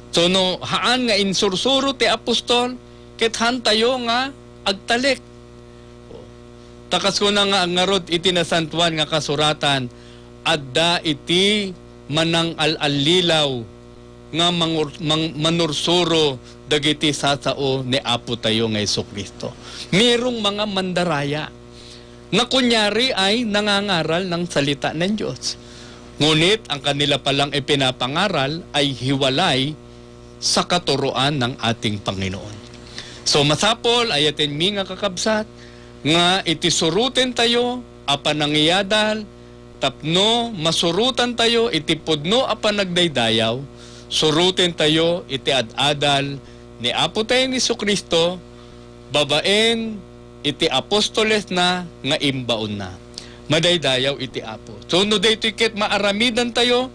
So, no haan nga insursuro ti apostol, ket haantayo nga agtalek. Ta kas kuna nga ngarud iti Nasantoan nga Kasuratan, adda iti manangal-allilaw nga mangur-, mang-, manursuro dagiti sasao ni Apotayo nga Jesu-Cristo. Mayroong mga mandaraya nga kunyari ay nangangaral ng salita ng Diyos. Ngunit ang kanila palang ipinapangaral ay hiwalay sa katuroan ng ating Panginoon. So, masapul, ayatenmi nga kakabsat, nga iti surotentayo a panangiyadal tapno masurotantayo iti pudno a panagdaydayaw, surotentayo iti ad-adal ni Apotayo Jesu-Cristo babaen iti apostolesna nga imbaonna. Madaydayaw iti Apo. So, no daytoy ket maaramidantayo,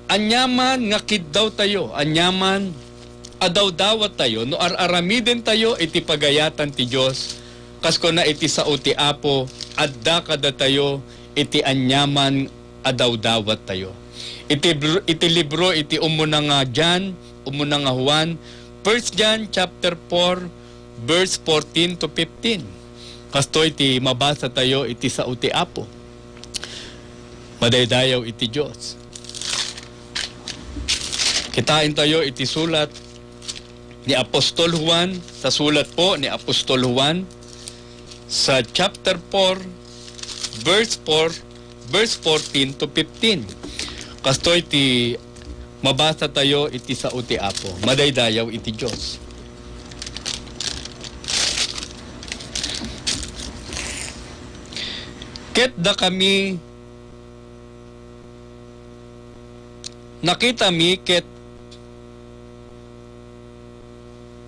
aniaman nga kiddawtayo, aniaman a dawdawattayo, no ar-aramidentayo iti pagayatan ti Dios, kas kuna iti sao ti Apo, adda kadatayo iti aniaman a dawdawattayo. Iti br-, iti libro iti umuna nga John, umuna nga Juan, First John chapter four, verse fourteen to fifteen. Kastoy ti mabasatayo iti sao ti Apo. Madaydayaw iti Dios. Kitaentayo iti sulat ni Apostol Juan, sa sulat po ni Apostol Juan, sa chapter four, verse four, verse fourteen to fifteen. Kastoy ti mabasatayo iti sao ti Apo. Madaydayaw iti Dios. Ket dakami, nakitami ket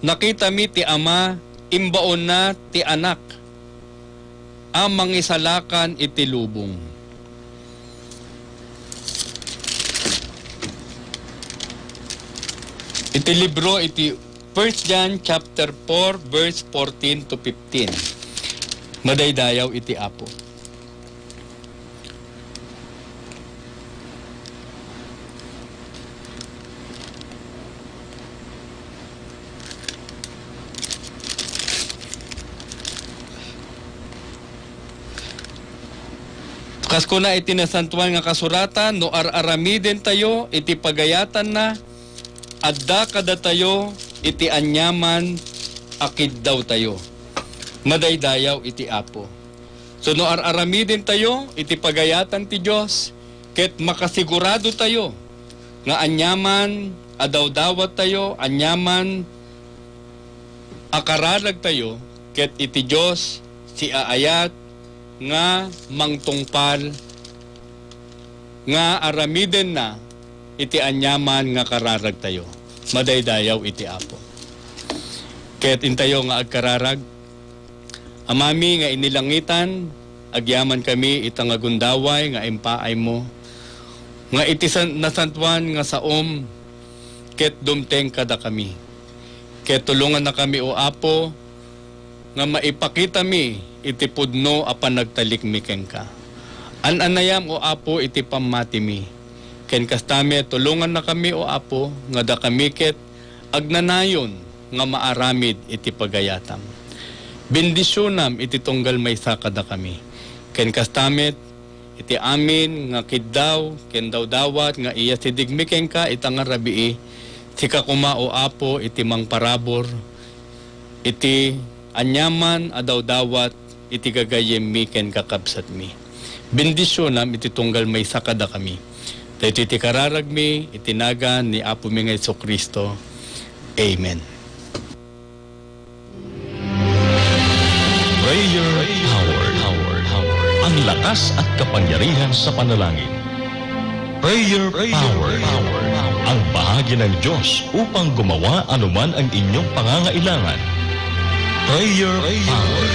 nakitami ti Ama, imbaonna ti Anak a mangisalakan iti lubong. Iti libro iti First John chapter four, verse fourteen to fifteen. Madaydayaw iti Apo. Kas kuna iti Nasantoan nga Kasuratan, no ar-aramidentayo iti pagayatanna, adda kadatayo iti aniaman a kiddawtayo. Madaydayaw iti Apo. So, no ar-aramidentayo iti pagayatan ti Dios, ket makasiguradotayo nga aniaman a dawdawattayo, aniaman a kararagtayo, ket iti Dios siaayat nga mangtungpal nga aramidenna iti aniaman nga kararagtayo. Madaydayaw iti Apo. Ket intayo nga agkararag, Amami nga inilangitan, agyamankami ita nga gundaway nga impaaymo, nga iti san-, nasantoan nga saom, ket dumteng kadakami. Ket tulongannakami, O Apo, nga maipakitami iti pudno a panagtalikmi kenka. An-anayam, O Apo, iti pammatimi. Ken kasta met, tulongannakami, O Apo, nga dakami ket agnanayon nga maaramid iti pagayatam. Bendisionam iti tunggal maysa kadakami. Ken kasta met, iti amin nga kiddaw ken dawdawat nga iyasidegmi kenka ita nga rabii, sika koma, O Apo, iti mangparabur iti aniaman a dawdawat iti gagayyemmi ken kakabsatmi. Bendisionam iti tunggal maysa kadakami. Daytoy ti kararagmi iti nagan ni Apomi nga Jesu-Cristo. Amen. Prayer Power. Ang lakas at kapangyarihan sa panalangin. Prayer Power. Ang bahagi ng Diyos upang gumawa anuman ang inyong pangangailangan. Prayer Power.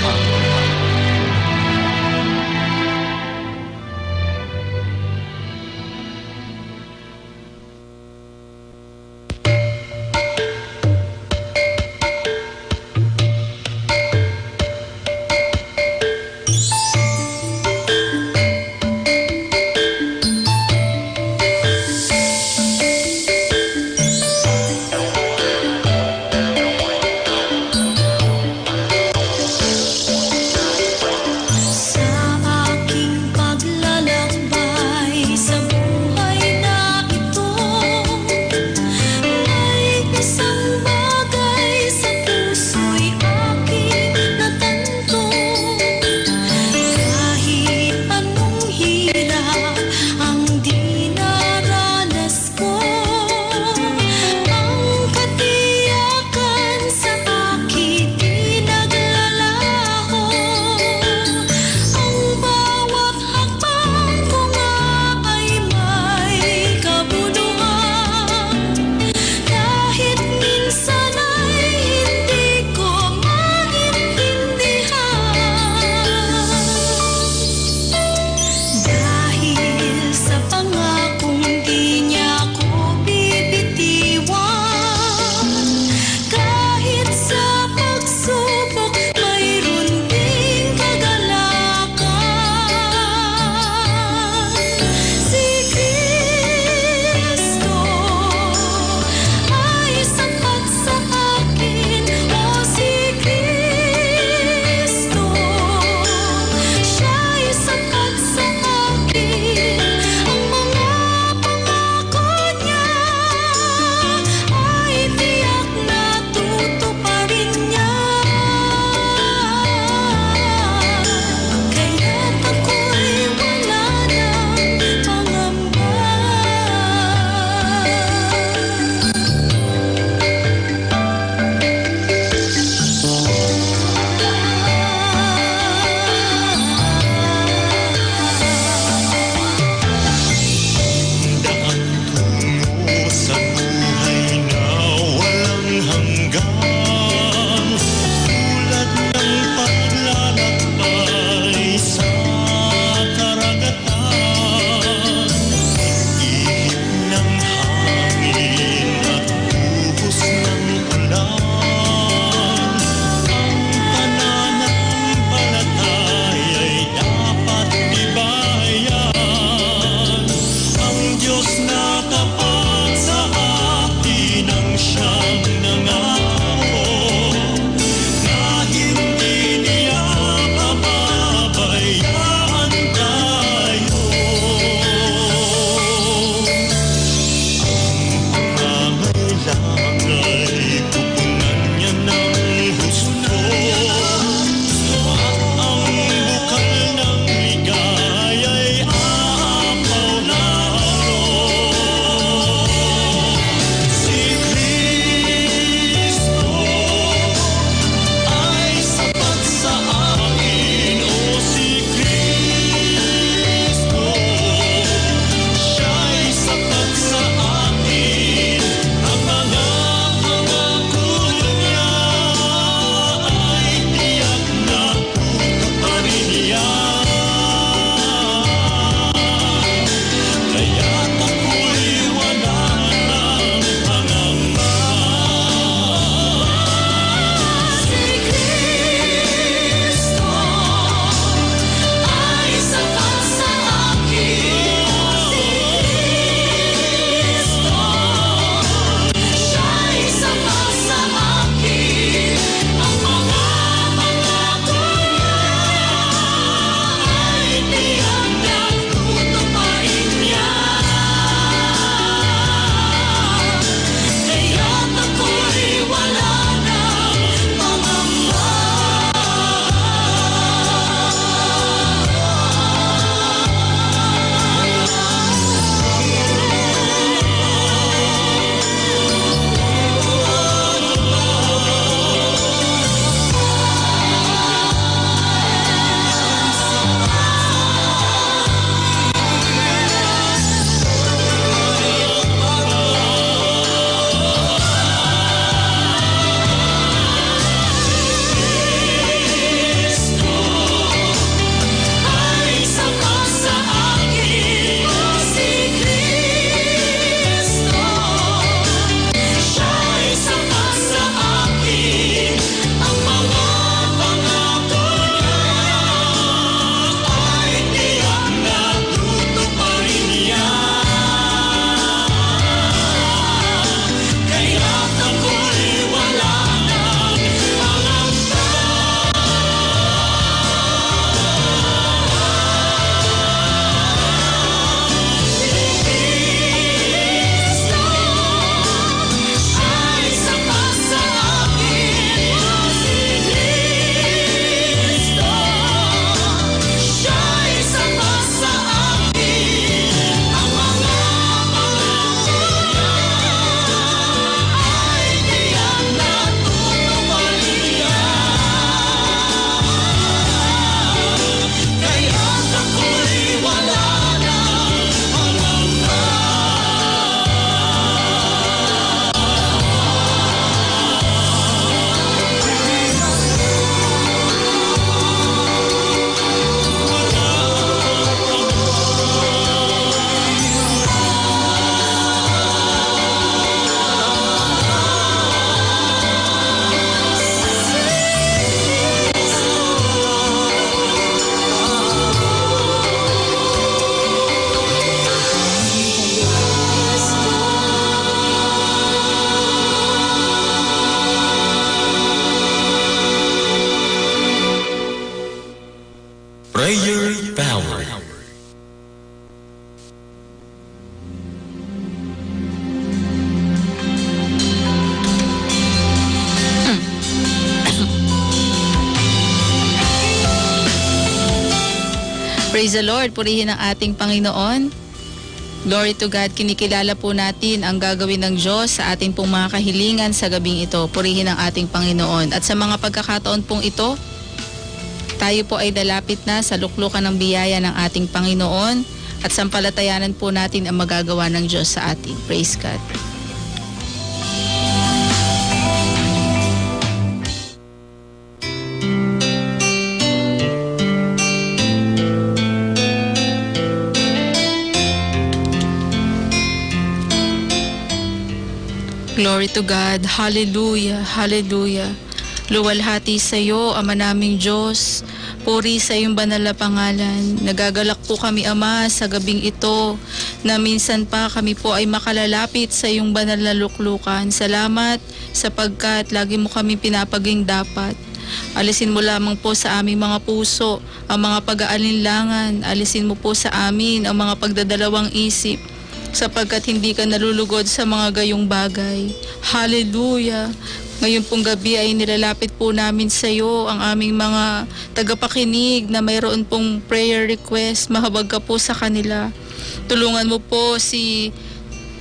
Praise the Lord. Purihin ang ating Panginoon. Glory to God. Kinikilala po natin ang gagawin ng Diyos sa ating pong mga kahilingan sa gabing ito. Purihin ang ating Panginoon. At sa mga pagkakataon pong ito, tayo po ay lalapit na sa luklukan ng biyaya ng ating Panginoon at sampalatayanan po natin ang magagawa ng Diyos sa atin. Praise God. Glory to God. Hallelujah. Hallelujah. Luwalhati sa iyo, Ama naming Diyos. Puri sa iyong banal na pangalan. Nagagalak po kami, Ama, sa gabing ito na minsan pa kami po ay makalalapit sa iyong banal na luklukan. Salamat sapagkat lagi mo kami pinapaging dapat. Alisin mo lamang po sa aming mga puso ang mga pag-aalinlangan. Alisin mo po sa amin ang mga pagdadalawang isip, sapagkat hindi ka nalulugod sa mga gayong bagay. Hallelujah! Ngayon pong gabi ay nilalapit po namin sa iyo ang aming mga tagapakinig na mayroon pong prayer request. Mahabag ka po sa kanila. Tulungan mo po si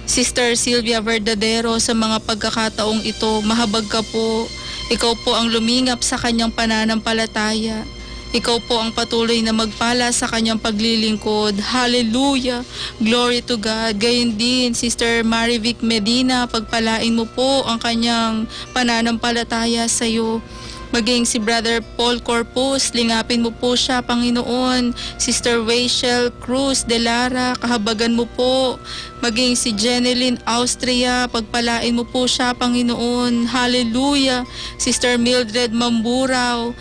Sister Sylvia Verdadero sa mga pagkakataong ito. Mahabag ka po. Ikaw po ang lumingap sa kanyang pananampalataya. Ikaw po ang patuloy na magpala sa kanyang paglilingkod. Hallelujah! Glory to God. Gayon din, Sister Marivic Medina, pagpalain mo po ang kanyang pananampalataya sa iyo. Maging si Brother Paul Corpus, lingapin mo po siya, Panginoon. Sister Rachel Cruz de Lara, kahabagan mo po. Maging si Jeneline Austria, pagpalain mo po siya, Panginoon. Hallelujah. Sister Mildred Mamburao,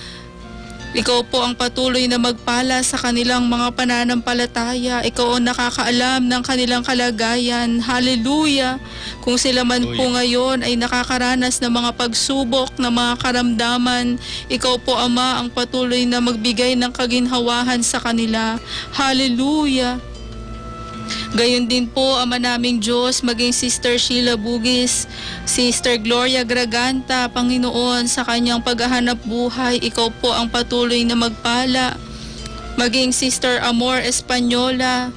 ikaw po ang patuloy na magpala sa kanilang mga pananampalataya. Ikaw ang nakakaalam ng kanilang kalagayan. Hallelujah. Kung sila man po Hallelujah. Ngayon ay nakakaranas ng mga pagsubok, ng mga karamdaman, ikaw po, Ama, ang patuloy na magbigay ng kaginhawahan sa kanila. Hallelujah. Gayon din po, Ama naming Diyos, maging Sister Sheila Bugis, Sister Gloria Graganta, Panginoon, sa kanyang paghahanap buhay, ikaw po ang patuloy na magpala. Maging Sister Amor Española,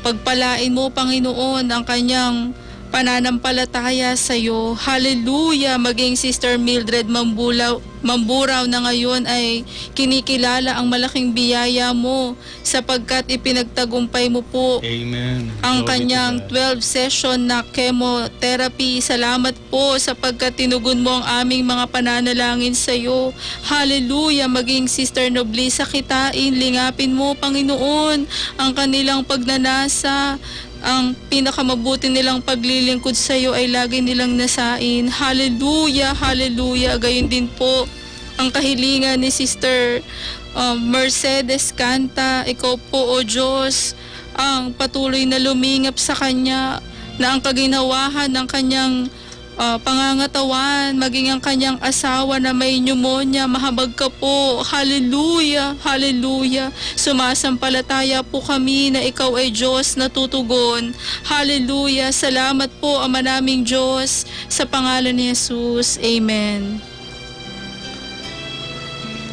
pagpalain mo, Panginoon, ang kanyang pananampalataya sa iyo. Hallelujah! Maging Sister Mildred Mambulaw, Mamburao na ngayon ay kinikilala ang malaking biyaya mo sapagkat ipinagtagumpay mo po Amen. Ang Glory to kanyang God. Twelve session na chemotherapy. Salamat po sapagkat tinugon mo ang aming mga pananalangin sa iyo. Hallelujah! Maging Sister Noblisa Kitain, lingapin mo, Panginoon, ang kanilang pagnanasa. Ang pinakamabuti nilang paglilingkod sa iyo ay lagi nilang nasain. Hallelujah! Hallelujah! Gayon din po ang kahilingan ni Sister, um, Mercedes Canta. Ikaw po, O Diyos, ang patuloy na lumingap sa kanya, na ang kaginhawahan ng kanyang, ah, pangangatawan, maging ang kanyang asawa na may pneumonia, mahabag ka po. Hallelujah! Hallelujah! Sumasampalataya po kami na ikaw ay Diyos na tutugon. Hallelujah! Salamat po, Ama naming Diyos, sa pangalan ni Jesus. Amen.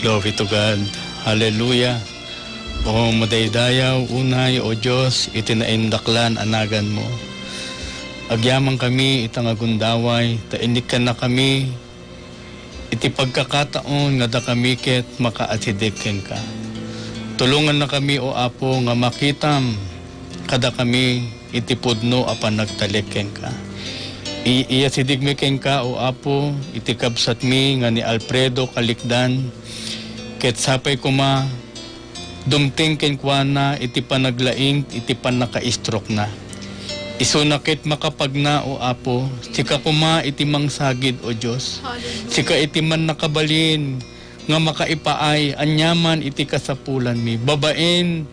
Glory to God. Hallelujah. O madaydayaw, unay, O Dios, iti naindaklan a naganmo. Agyamankami ita nga gundaway, ta inikkannakami iti pagkakataon nga dakami ket makaasideg kenka. Tulongannakami, O Apo, nga makitam kadakami iti pudno a panagtalek kenka. I-, iyasidegmi kenka, O Apo, iti kabsatmi nga ni Alfredo Kalikdan, ket sapay koma, dumteng kenkuana iti panaglaing iti pannakaistrokna. Isuna ket makapagna, O Apo, sika koma iti mangsagid, O Dios. Hallelujah. Sika iti mannakabalin nga makaipaay aniaman iti kasapulanmi. Babaen,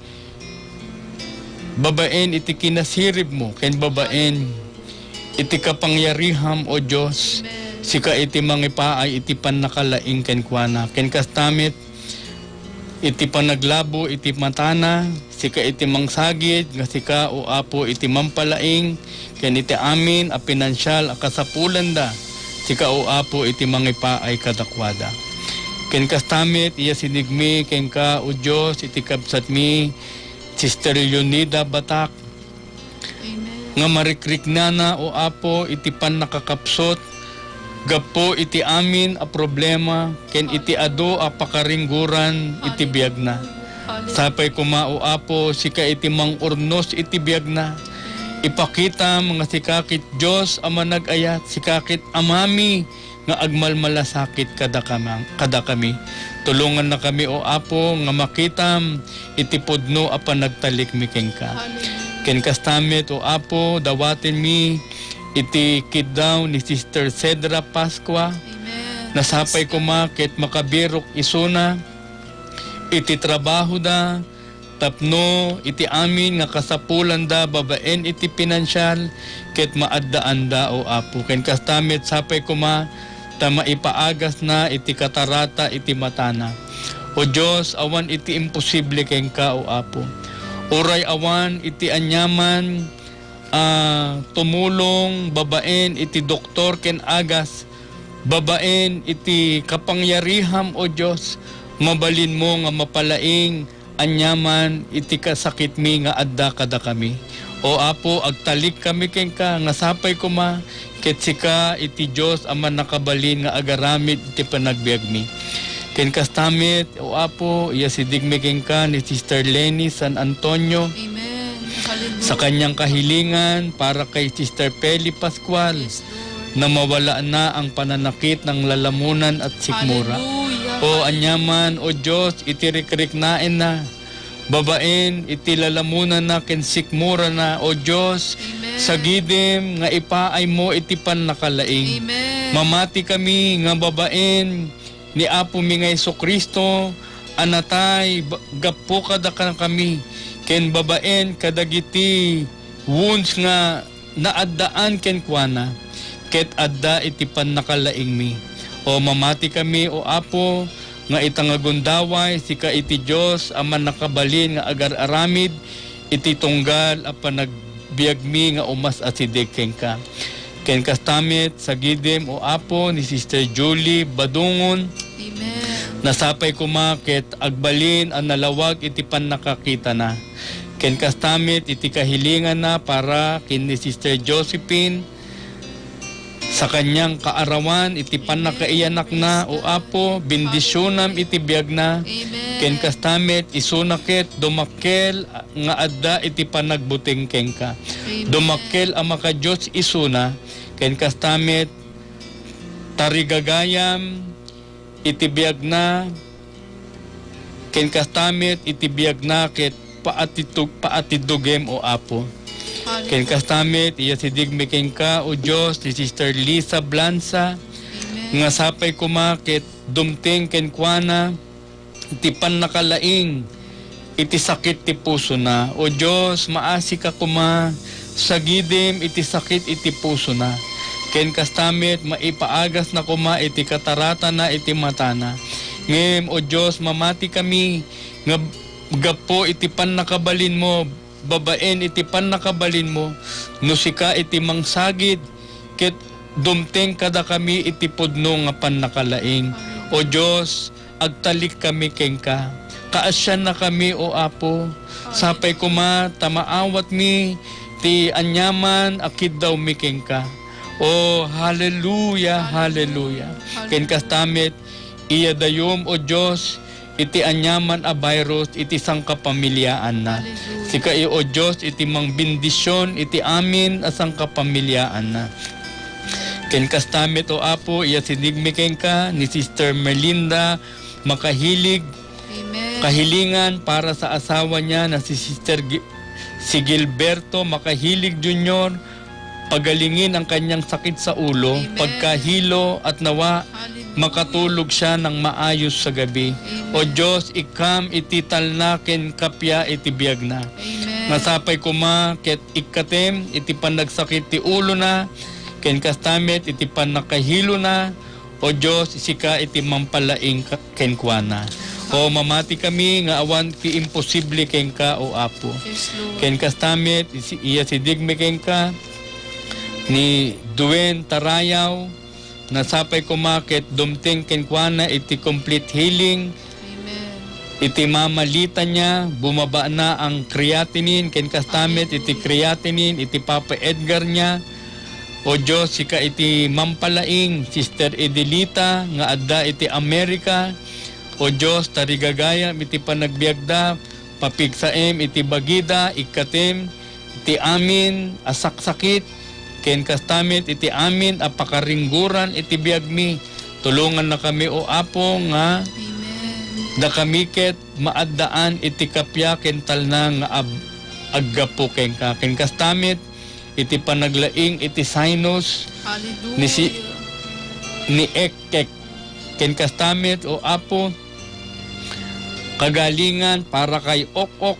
babaen iti kinasiribmo, ken babaen iti kapangyariham, O Dios. Amen. Sika iti mangipaay iti pannakalaing kenkuana. Ken kasta met, iti panaglabo iti matana, sika iti mangsagid, nga sika, O Apo, iti mampalaing, ken iti amin a pinansial a kasapulanda, sika, O Apo, iti mangipaay kadakuada. Ken kasta met, iyasidegmi kenka, O Dios, iti kabsatmi, Sister Leonida Batak, Amen. Nga marikriknana, O Apo, iti pannakakapsut gapu iti amin a problema ken iti adu a pakaringguran iti biagna. Hallelujah. Sapay koma, O Apo, sika iti mang-urnos iti biagna. Ipakitam nga sika ket Dios a manag-ayat, sika ket Amami nga agmalmalasakit kadakama-, kadakami. Tulongannakami, O Apo, nga makitam iti pudno a panagtalikmi kenka. Hallelujah. Ken kasta met, O Apo, dawatenmi iti kiddaw ni Sister Cedra Pascua. Amen. Nasapay koma ket makabirok isuna iti trabahoda, tapno iti amin nga kasapulanda babaen iti pinansial ket maaddaanda, O Apo. Ken kasta met, sapay koma ta maipaagasna iti katarata iti matana. O Dios, awan iti imposible kenka, O Apo. Uray awan iti aniaman a tumulong babaen iti doktor ken agas, babaen iti kapangyariham, O Dios, mabalinmo nga mapalaing aniaman iti kasakitmi nga adda kadakami. O Apo, agtalikkami kenka nga sapay koma ket sika iti Dios a mannakabalin nga agaramid iti panagbiagmi. Ken kasta met, O Apo, iyasidegmi kenka ni Sister Leni San Antonio. Amen. Hallelujah. Sa kaniang kahilingan para kay Sister Peli Pascual, Yes, Lord. Na mawalana ang pananakit ng lalamunan at sikmura. Hallelujah. O aniaman, O Dios, iti rikriknaenna, babaen iti lalamunanna ken sikmurana, O Dios, Amen. Sagidem nga ipaaymo iti pannakalaing. Amen. Mamati kami nga babaen ni Apomi nga Jesu-Cristo a natay ba-, gapu kadakami ken babaen kadagiti wounds nga naaddaan kenkuana, ket adda iti pannakalaingmi. O mamati kami, O Apo, nga ita nga gundaway, sika iti Dios a mannakabalin nga agar-aramid iti tunggal a panagbiagmi nga umas-asideg kenka. Ken kasta met, sagidem, O Apo, ni Sister Julie Badungon, Amen. Nasapay koma ket agbalin a nalawag iti pannakakitana. Ken kasta met iti kahilinganna para ken ni Sister Josephine, sa kaniang kaarawan iti pannakaiyanakna, O Apo, bendisionam iti biagna. Amen. Ken kasta met isuna ket dumakkel nga adda iti panagbuteng kenka. Amen. Dumakkel a makadios isuna, ken kasta met tarigagayam iti biagna, ken kasta met iti biagna ket paatitug-, paatiddugem, O Apo. Hallelujah. Ken kasta met, iyasidegmi kenka, O Dios, ni Sister Lisa Blanza, Amen. Nga sapay koma ket dumteng kenkuana iti pannakalaing iti sakit ti pusona. O Dios, maasika koma, sagidem iti sakit iti pusona. Ken kasta met, maipaagasna koma iti kataratana iti matana. Ngem, O Dios, mamati kami nga gapu iti pannakabalinmo, babaen iti pannakabalinmo, no sika iti mangsagid, ket dumteng kadakami iti pudno nga pannakalaing. O Dios, agtalikkami kenka. Kaasiannakami, O Apo. Sapay koma ta maawatmi ti aniaman a kiddawmi kenka. O, hallelujah, hallelujah. Ken kasta met, iyadayom, O Dios, iti aniaman a virus iti sangkapamiliaanna. Hallelujah. Sika, O Dios, iti mangbendision iti amin a sangkapamiliaanna. Ken kasta met, O Apo, iyasidegmi kenka ni Sister Melinda Makahilig, Amen. Kahilingan para sa asawa niya na si Sister Gi-, si Gilberto Makahilig Junior, pagalingin ang kanyang sakit sa ulo, Amen. Pagkahilo, at nawa Hallelujah. Makatulog siya ng maayos sa gabi. Amen. O Dios, ikkam iti talna ken kappia iti biagna. Amen. Nasapay koma ket ikkatem iti panagsakit ti ulona, ken kasta met iti pannakahilona. O Dios, sika iti mangpalaing ka-, kenkuana. O, mamati kami nga awan ti imposible kenka, O Apo. Yes, Lord. Ken kasta met, isi-, iyasidegmi kenka ni Duen Tarayaw, nasapay koma ket dumteng kenkuana iti complete healing. Amen. iti mama Lita niya, bumabana ang creatinine, ken kasta met iti creatinine, iti Papa Edgar niya. O Dios, sika iti mampalaing, Sister Edelita, nga adda iti Amerika. O Dios, tarigagayam iti panagbiagda, papigsaem iti bagida, ikkatem iti amin a saksakit, ken kasta met iti amin a pakaringguran iti biagmi. Tulongannakami, O Apo, nga Amen. Dakami ket maaddaan iti kappia ken talna nga ab-, aggapu kenka. Ken kasta met iti panaglaing iti sinus Hallelujah. ni si-, ni Ekkek. Ken kasta met, O Apo, kagalingan para kay Ok-ok.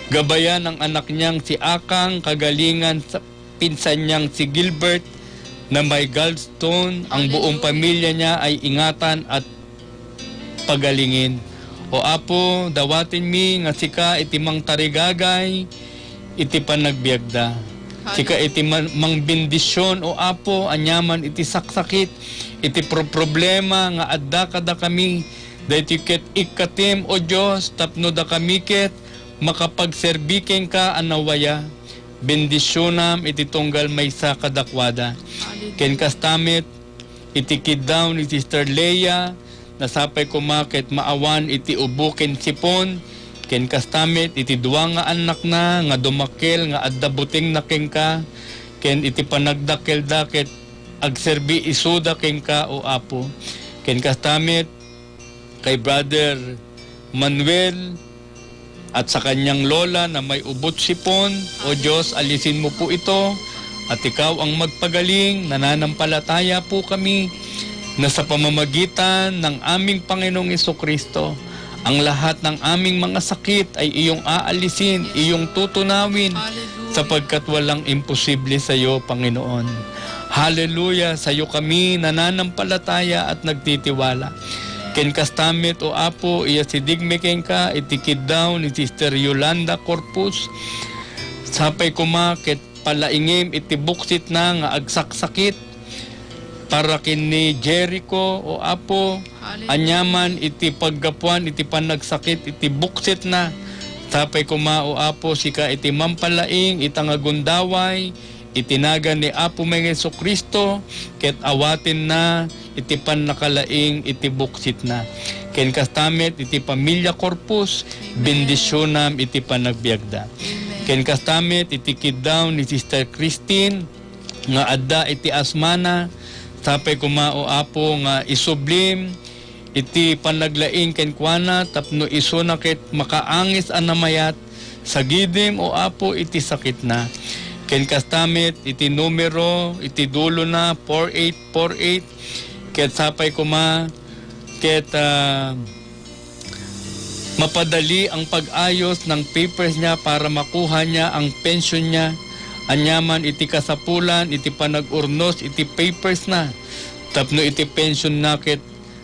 Gabayan ang anak niyang si Akang, kagalingan sa pinsan niyang si Gilbert na may gallstone. Ang buong Hallelujah. pamilya niya ay ingatan at pagalingin. O Apo, dawatenmi nga sika iti mangtarigagay iti panagbiagda. Sika Hallelujah. iti man-, mangbendisyon, O Apo, aniaman iti saksakit, iti pro-, problema nga adda kadakami. Daytoy ket ikkatem, O Dios, tapno dakami ket makapagserbi kenka a nawaya. Bendisionam iti tunggal maysa kadakuada. Hallelujah. Ken kasta met, iti kiddaw ni Sister Leia, nasapay koma ket maawan iti ubo ken sipon, ken kasta met iti dua nga annakna nga dumakkel nga adda butengna kenka, ken iti panagdakkelda ket agserbi isuda kenka, O Apo. Ken kasta met, kay Brother Manuel at sa kanyang lola na may ubot sipon. O Dios, alisin mo po ito, at ikaw ang magpagaling. Nananampalataya po kami na sa pamamagitan ng aming Panginoong Jesucristo, ang lahat ng aming mga sakit ay iyong aalisin, iyong tutunawin, Hallelujah. sapagkat walang imposible sa iyo, Panginoon. Hallelujah! Sa iyo kami nananampalataya at nagtitiwala. Ken kasta met, O Apo, iyasidegmi kenka iti kiddaw ni Sister Yolanda Corpus. Sapay koma ket palaingem iti buksitna nga agsaksakit para ken ni Jericho, O Apo. Hallelujah. Aniaman iti paggapuan iti panagsakit iti buksitna. Sapay koma, O Apo, sika iti mampalaing ita nga gundaway, iti nagan ni Apo mi Jesucristo, ket awatenna iti pannakalaing iti buksitna. Ken kasta met iti pamilya Corpus, Amen. bendisionam iti panagbiagda. Amen. Ken kasta met iti kiddaw ni Sister Christine nga adda iti asmana, sapay koma, O Apo, nga isublim iti panaglaing kenkuana tapno isuna ket makaangis a namayat. Sagidem, O Apo, iti sakitna. Ken kasta met iti numero iti dulona, four eight four eight, ket sapay koma ket, ah, mapadali ang pag-ayos ng papers niya para makuha niya ang pension niya. Aniaman iti kasapulan iti panag-urnos iti papers na tapno iti pension na ket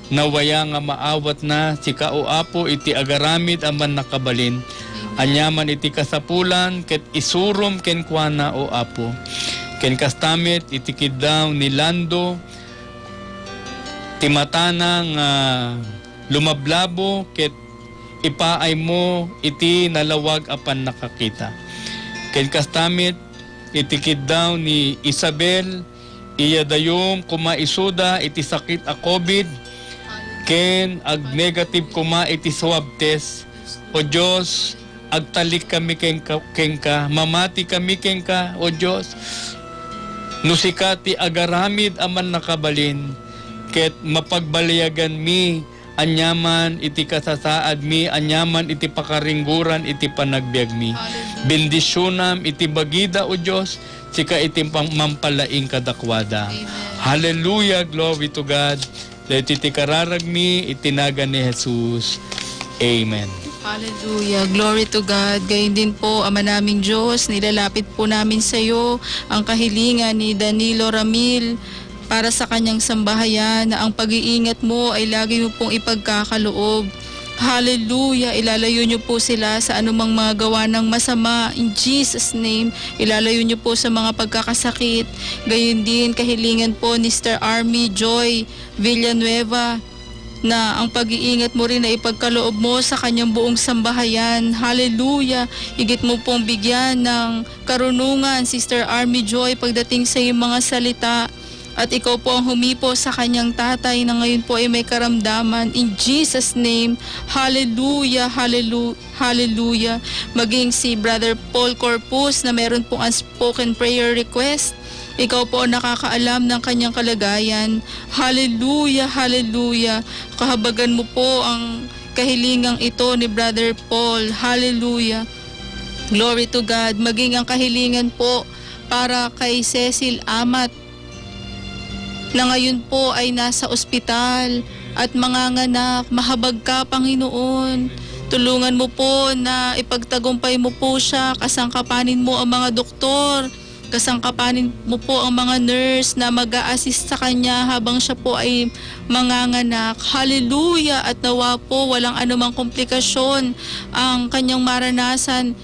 nawaya nga maawatna, sika, O Apo, iti agaramid a mannakabalin. Aniaman iti kasapulan ket isurom kenkuana, O Apo. Ken kasta met iti kiddaw ni Lando, ti matana nga lumablabo ket ipaaymo iti nalawag a pannakakita. Ken kasta met iti kiddaw ni Isabel, iyadayom koma isuda iti sakit a covid, ken agnegative koma iti swab test. O Dios, agtalik kami kenka, kenka, mamati kami kenka, O Dios. No sika ti agaramid a mannakabalin, ket mapagbaliaganmi aniaman iti kasasaadmi, aniaman iti pakaringguran iti panagbiagmi. Hallelujah. Bendisionam iti bagida, O Dios, sika iti pang-, mampalaing kadakuada. Amen. Hallelujah, glory to God. Daytoy ti kararagmi iti nagan ni Jesus. Amen. Hallelujah. Glory to God. Gayon din po, Ama naming Diyos, nilalapit po namin sa iyo ang kahilingan ni Danilo Ramil para sa kanyang sambahayan, na ang pag-iingat mo ay lagi mo pong ipagkakaloob. Hallelujah. Ilalayo niyo po sila sa anumang mga gawa ng masama. In Jesus' name, ilalayo niyo po sa mga pagkakasakit. Gayon din, kahilingan po ni Sister Army Joy Villanueva. na ang pag-iingat mo rin ay ipagkaloob mo sa kanyang buong sambahayan. Hallelujah! Higit mo pong bigyan ng karunungan, Sister Army Joy, pagdating sa iyong mga salita. At ikaw po ang humipo sa kanyang tatay na ngayon po ay may karamdaman. In Jesus' name, hallelujah, hallelujah, hallelujah. Maging si Brother Paul Corpus na meron pong unspoken prayer request. Ikaw po ang nakakaalam ng kanyang kalagayan. Hallelujah, hallelujah. Kahabagan mo po ang kahilingang ito ni Brother Paul. Hallelujah. Glory to God. Maging ang kahilingan po para kay Cecil Amat na ngayon po ay nasa ospital at manganganak. Mahabag ka, Panginoon. Tulungan mo po na ipagtagumpay mo po siya. Kasangkapanin mo ang mga doktor. Kasangkapanin mo po ang mga nurse na mag-a-assist sa kanya habang siya po ay manganganak. Hallelujah! At nawa po walang anumang komplikasyon ang kanyang maranasan,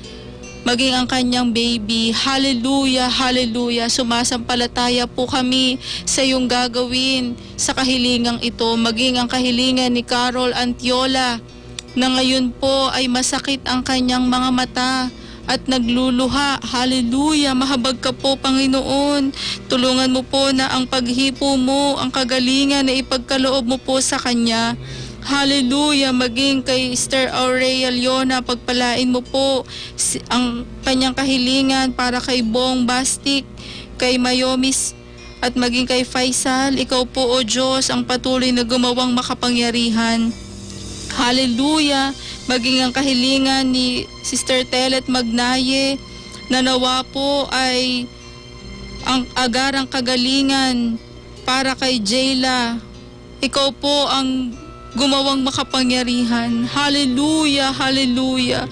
maging ang kanyang baby. Hallelujah! Hallelujah! Sumasampalataya po kami sa iyong gagawin sa kahilingang ito, maging ang kahilingan ni Carol Antiola na ngayon po ay masakit ang kanyang mga mata at nagluluha. Hallelujah! Mahabag ka po, Panginoon. Tulungan mo po na ang paghipo mo, ang kagalingan na ipagkaloob mo po sa kanya. Hallelujah! Maging kay Sister Aurea Leona, pagpalain mo po si, ang kanyang kahilingan para kay Bong Bastik, kay Mayomis, at maging kay Faisal. Ikaw po, O Diyos, ang patuloy na gumawang makapangyarihan. Hallelujah! Maging ang kahilingan ni Sister Telet Magnaye na nawa po ay ang agarang kagalingan para kay Jayla. Ikaw po ang gumawang makapangyarihan. Hallelujah, hallelujah.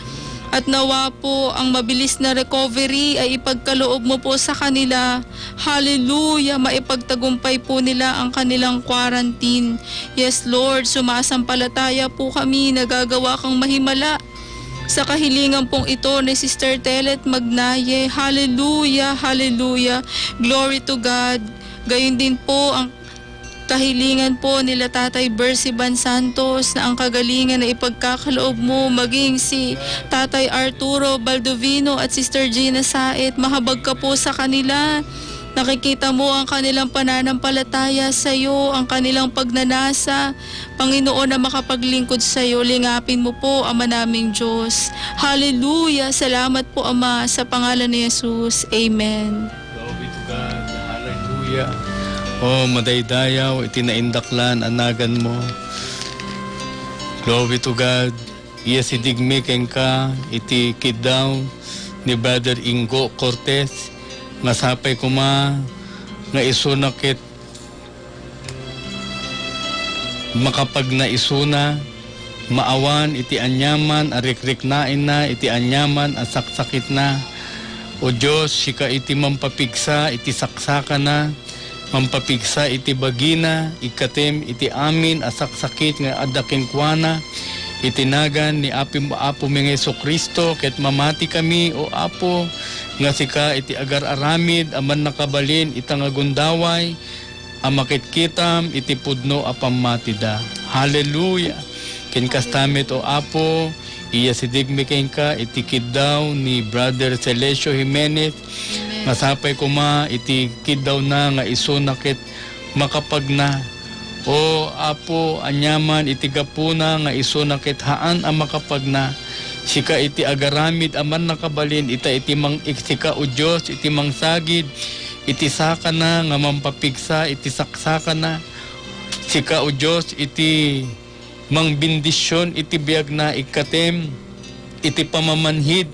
At nawa po ang mabilis na recovery ay ipagkaloob mo po sa kanila. Hallelujah, maipagtagumpay po nila ang kanilang quarantine. Yes, Lord, sumasampalataya po kami, nagagawa kang mahimala. Sa kahilingan pong ito ni Sister Telet Magnaye. Hallelujah, hallelujah. Glory to God. Gayon din po ang kahilingan po nila Tatay Bercy Ban Santos na ang kagalingan na ipagkakaloob mo, maging si Tatay Arturo Baldovino at Sister Gina Saet. Mahabag ka po sa kanila. Nakikita mo ang kanilang pananampalataya sa iyo, ang kanilang pagnanasa. Panginoon na makapaglingkod sa iyo, lingapin mo po, Ama naming Diyos. Hallelujah! Salamat po, Ama, sa pangalan ni Jesus. Amen. Glory to God. Hallelujah. Oh, madaydayaw iti naindaklan a naganmo. Glory to God. Iyasidegmi kenka iti kiddaw ni Brother Ingo Cortez, nga sapay koma nga isuna ket makapagna isuna, maawan iti aniaman a rikriknaenna, iti aniaman a saksakitna. O Dios, sika iti mampapigsa iti saksakana, mampapigsa iti bagina, ikkatem iti amin a saksakit nga adda kenkuana, iti nagan ni Apo, Apomi nga Jesu-Cristo, ket mamatikami, O Apo, nga sika iti agar-aramid a mannakabalin ita nga gundaway, a makitkitam iti pudno a pammatida. Hallelujah! Ken kasta met, O Apo, iyasidegmi kenka iti kiddaw ni Brother Celesio Jimenez, Amen. Nga sapay koma iti kiddawna nga isuna ket makapagna. O Apo, aniaman iti gapuna nga isuna ket haan a makapagna, sika iti agaramid a mannakabalin, ita iti mang-, sika, O Dios, iti mangsagid iti sakana nga mampapigsa iti saksakana. Sika, O Dios, iti mangbendision iti biagna, ikkatem iti pammamanhid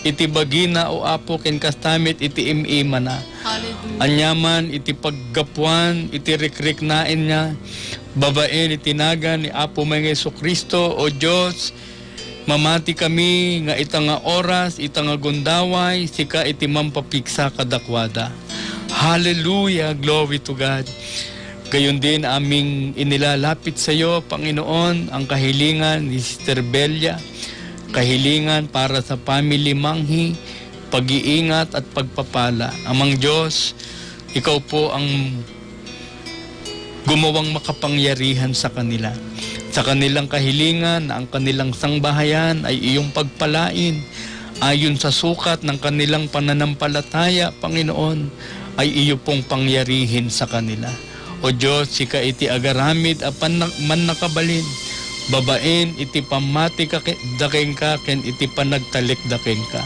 iti bagina, O Apo, ken kasta met iti im-imana. Hallelujah. Aniaman iti paggapuan iti rikriknaenna, babaen iti nagan ni Apomi nga Jesu-Cristo, O Dios, mamatikami nga ita nga oras, ita nga gundaway, sika iti mampapigsa kadakuada. Hallelujah! Glory to God! Gayon din aming inilalapit sa iyo, Panginoon, ang kahilingan ni Sister Belia, kahilingan para sa family, manghi, pag-iingat at pagpapala. Amang Diyos, ikaw po ang gumawang makapangyarihan sa kanila. Sa kanilang kahilingan na ang kanilang sangbahayan ay iyong pagpalain, ayon sa sukat ng kanilang pananampalataya, Panginoon, ay iyo pong pangyarihin sa kanila. O Diyos, sika iti agaramid a panna-, mannakabalin, babaen iti pammati ka ke-, da kenka ken iti panagtalek da kenka.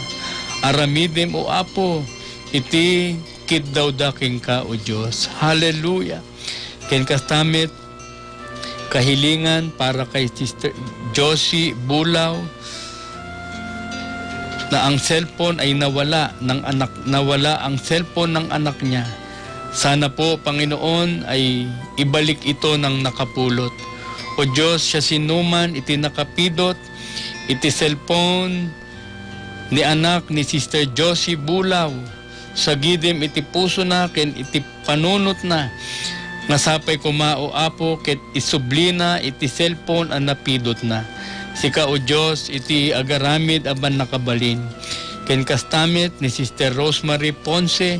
Aramidem, O Apo, iti kiddawda kenka, O Diyos. Hallelujah! Ken kasta met, kahilingan para kay Sister Josie Bulaw, na ang cellphone ay nawala ng anak, nawala ang cellphone ng anak niya. Sana po, Panginoon, ay ibalik ito ng nakapulot. O Diyos, siasinoman iti nakapidot iti cellphone ni anak ni Sister Josie Bulaw, sagidem iti pusona ken iti panunotna, nga sapay koma, O Apo, ket isublina iti cellphone a napidotna. Sika, O Dios, iti agaramid a mannakabalin. Ken kasta met ni Sister Rosemary Ponce,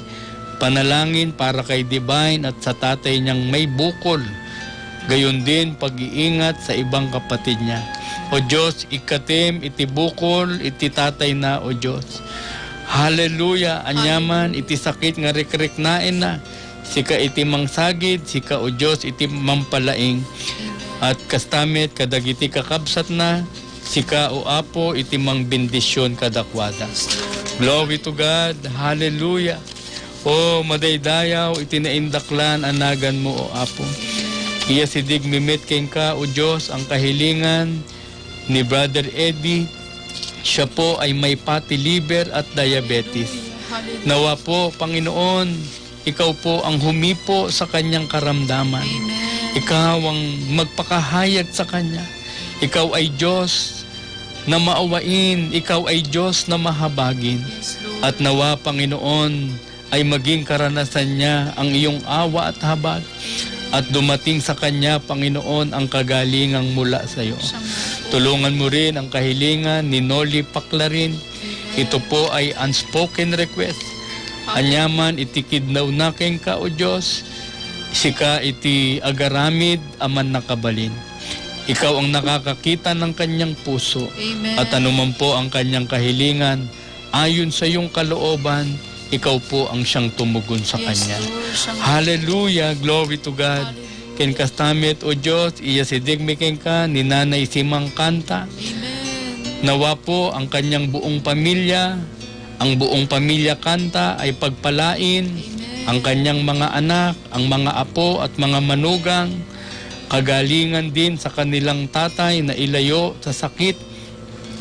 panalangin para kay Divine at sa tatay niyang may bukol. Gayon din, pag-iingat sa ibang kapatid niya. O Dios, ikkatem iti bukol iti tatay na, O Dios. Hallelujah! Aniaman iti sakit nga rikriknaenna, sika iti mangsagid, sika, O Dios, iti mampalaing. At kasta met kadagiti kakabsatna, sika, O Apo, iti mangbendisyon kadakuada. Glory to God. Hallelujah. O madaydayaw iti naindaklan a naganmo, O Apo. Iyasideg mi met kenka, O Dios, ang kahilingan ni Brother Eddie. Siya po ay may fatty liver at diabetes. Hallelujah. Nawa po, Panginoon, ikaw po ang humipo sa kanyang karamdaman. Amen. Ikaw ang magpakahayag sa kanya. Ikaw ay Diyos na maawain. Ikaw ay Diyos na mahabagin. Yes, Lord. At nawa, Panginoon, ay maging karanasan niya ang iyong awa at habag, at dumating sa kanya, Panginoon, ang kagalingang mula sa iyo. Siya nga po. Tulungan mo rin ang kahilingan ni Noli Paclarin. Amen. Ito po ay unspoken request. Amen. Aniaman iti kidnawna kenka, O Dios, sika iti agaramid a mannakabalin. Ikaw ang nakakakita ng kanyang puso. Amen. At anuman po ang kanyang kahilingan, ayon sa iyong kalooban, ikaw po ang siyang tumugon sa kanya. Yes, Lord. Siya nga. Hallelujah! Glory to God! Hallelujah. Ken kasta met, O Dios, iyasideg mi kenka ni Nanay Simang Kanta. Amen. Nawa po ang kanyang buong pamilya, ang buong pamilya Kanta ay pagpalain, amen, ang kanyang mga anak, ang mga apo at mga manugang, kagalingan din sa kanilang tatay na ilayo sa sakit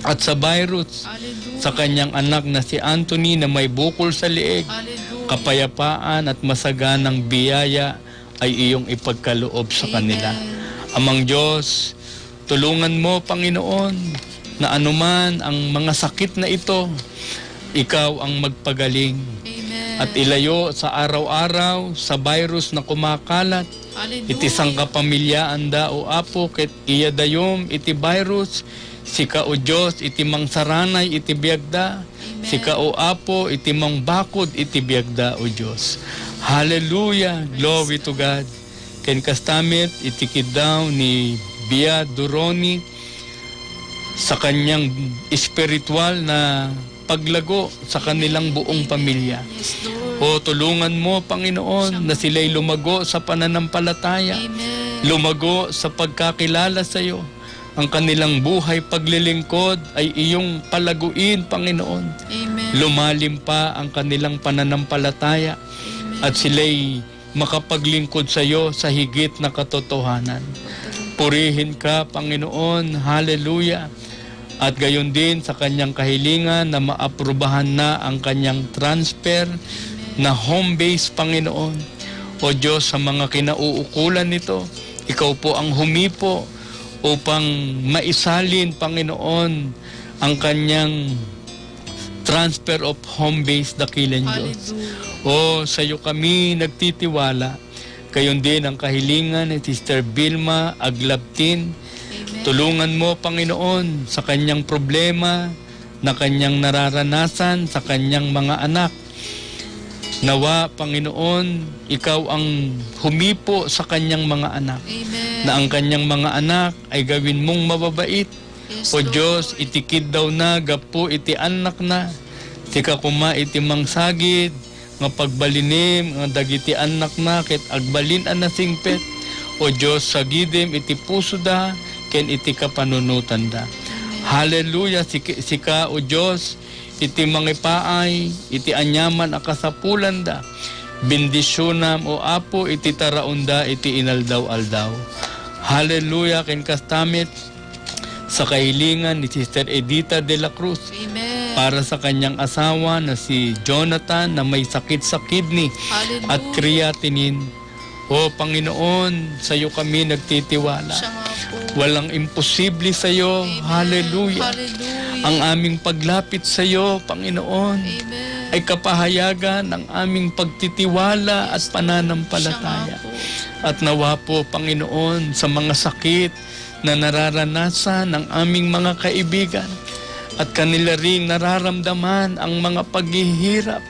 at sa virus, hallelujah, sa kanyang anak na si Anthony na may bukol sa leeg. Hallelujah. Kapayapaan at masaganang biyaya ay iyong ipagkaloob sa kanila. Amen. Amang Diyos, tulungan mo, Panginoon, na anuman ang mga sakit na ito, ikaw ang magpagaling. Amen. At ilayo sa araw-araw sa virus na kumakalat, hallelujah, iti sangkapamilyaanda, O Apo, ket iyadayom iti virus, sika, O Dios, iti mangsaranay iti biagda. Amen. Sika, O Apo, iti mangbakod iti biagda, O Dios. Hallelujah! Praise God. Glory to God. Ken kasta met iti kiddaw ni Bia Duroni sa kanyang espiritual na paglago sa kanilang buong pamilya. Amen. Yes, Lord. O, tulungan mo, Panginoon, na sila'y lumago sa pananampalataya, amen, lumago sa pagkakilala sa iyo. Ang kanilang buhay paglilingkod ay iyong palaguin, Panginoon. Amen. Lumalim pa ang kanilang pananampalataya, amen, at sila'y makapaglingkod sa iyo sa higit na katotohanan. Purihin ka, Panginoon. Hallelujah. At gayon din sa kanyang kahilingan na maaprubahan na ang kanyang transfer na home base, Panginoon. O Diyos, sa mga kinauukulan nito, ikaw po ang humipo upang maisalin, Panginoon, ang kanyang transfer of home base dakilan, Diyos. Hallelujah. O, sa iyo kami nagtitiwala. Gayon din ang kahilingan ni Sister Vilma Aglabtin. Amen. Tulungan mo, Panginoon, sa kanyang problema na kanyang nararanasan sa kanyang mga anak. Nawa, Panginoon, ikaw ang humipo sa kanyang mga anak. Amen. Na ang kanyang mga anak ay gawin mong mababait. Yes, O Lord. Diyos, iti kiddaw na gapu iti annak na. Sika koma iti mangsagid nga pagbalinem nga dagiti annak na ket agbalin a nasingpet. O Diyos, sagidem iti pusoda ken iti kapanunotanda. Amen. Hallelujah. Sik-, sika, O Diyos, iti mangipaay iti aniaman a kasapulanda. Bendisionam, O Apo, iti taraonda iti inaldaw-aldaw. Hallelujah, ken kasta met sa kahilingan ni Sister Edita de la Cruz. Amen. Para sa kanyang asawa na si Jonathan na may sakit sa kidney Hallelujah. At creatinine. O Panginoon, sayo kami nagtitiwala. Siya nga po. Walang imposible sayo. Amen. Hallelujah. Hallelujah. Ang aming paglapit sayo, Panginoon, Amen. Ay kapahayagan ng aming pagtitiwala at Yes, Lord. Pananampalataya. Siya nga po. At nawa po, Panginoon, sa mga sakit na nararanasan ng aming mga kaibigan at kanila ring nararamdaman ang mga paghihirap,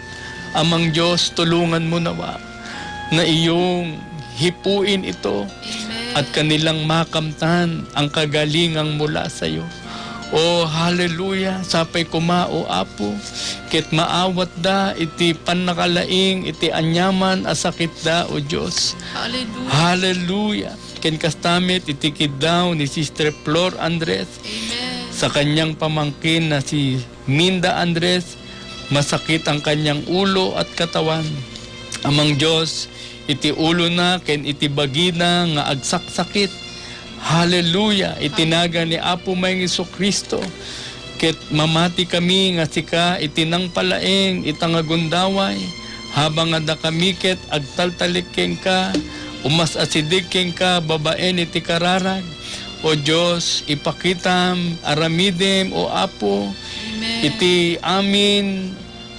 Amang Diyos, tulungan mo nawa na iyong hipuin ito Amen. At kanilang makamtan ang kagalingang mula sayo. O, hallelujah! Sapay koma, O Apo, ket maawatda iti pannakalaing iti aniaman a sakitda, O Dios. Hallelujah. Hallelujah! Ken kasta met iti kiddaw ni Sister Flor Andres, Amen. Sa kaniang pamangkin na si Minda Andres, masakit ang kaniang ulo at katawan. Amang Dios, iti ulona ken iti bagina nga agsaksakit. Hallelujah! Iti nagan ni Apo Mayng Jesu-Cristo, ket mamati kami nga sika iti nangpalaing ita nga gundaway, habang adda kami ket agtaltalek kenka, umas-asideg kenka babaen iti kararag. O Dios, ipakitam, aramidem, O Apo, Amen. Iti amin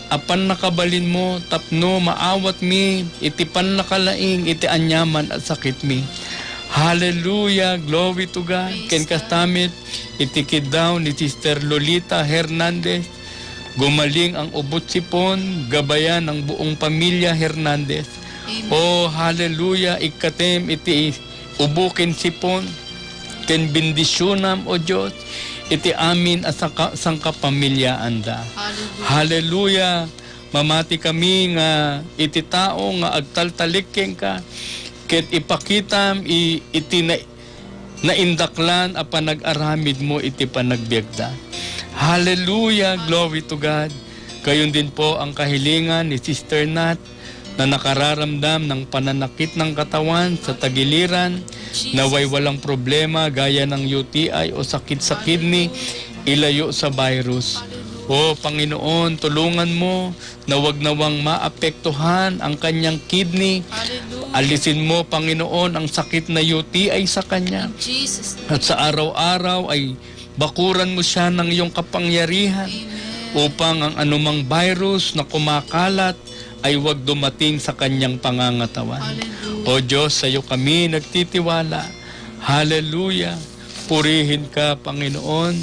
a pannakabalinmo tapno maawatmi iti pannakalaing iti aniaman a sakitmi. Hallelujah! Glory to God! Praise Ken God. Kasta met, iti kiddaw ni Sister Lolita Hernandez, gumaling ang ubot sipon, gabayan ang buong pamilya Hernandez. Amen. Oh, hallelujah! Ikkatem iti ubo ken sipon, ken bendisionam, O Dios, iti amin a sangka-, sangkapamiliaanda. Hallelujah. Hallelujah. Mamati kami nga iti tao nga agtaltalek kenka, ket ipakitam i-, iti na-, naindaklan a panag-aramidmo iti panagbiagda. Hallelujah. Glory to God. Gayon din po ang kahilingan ni Sister Nat na nakararamdam ng pananakit ng katawan sa tagiliran, naway walang problema gaya ng U T I o sakit sa kidney, ilayo sa virus. O Panginoon, tulungan mo na wag nawang maapektuhan ang kanyang kidney. Hallelujah. Alisin mo, Panginoon, ang sakit na U T I sa kanya. In Jesus' name. At sa araw-araw ay bakuran mo siya ng iyong kapangyarihan Amen. Upang ang anumang virus na kumakalat ay huwag dumating sa kanyang pangangatawan. Hallelujah. O Diyos, sa iyo kami nagtitiwala. Hallelujah. Purihin ka, Panginoon.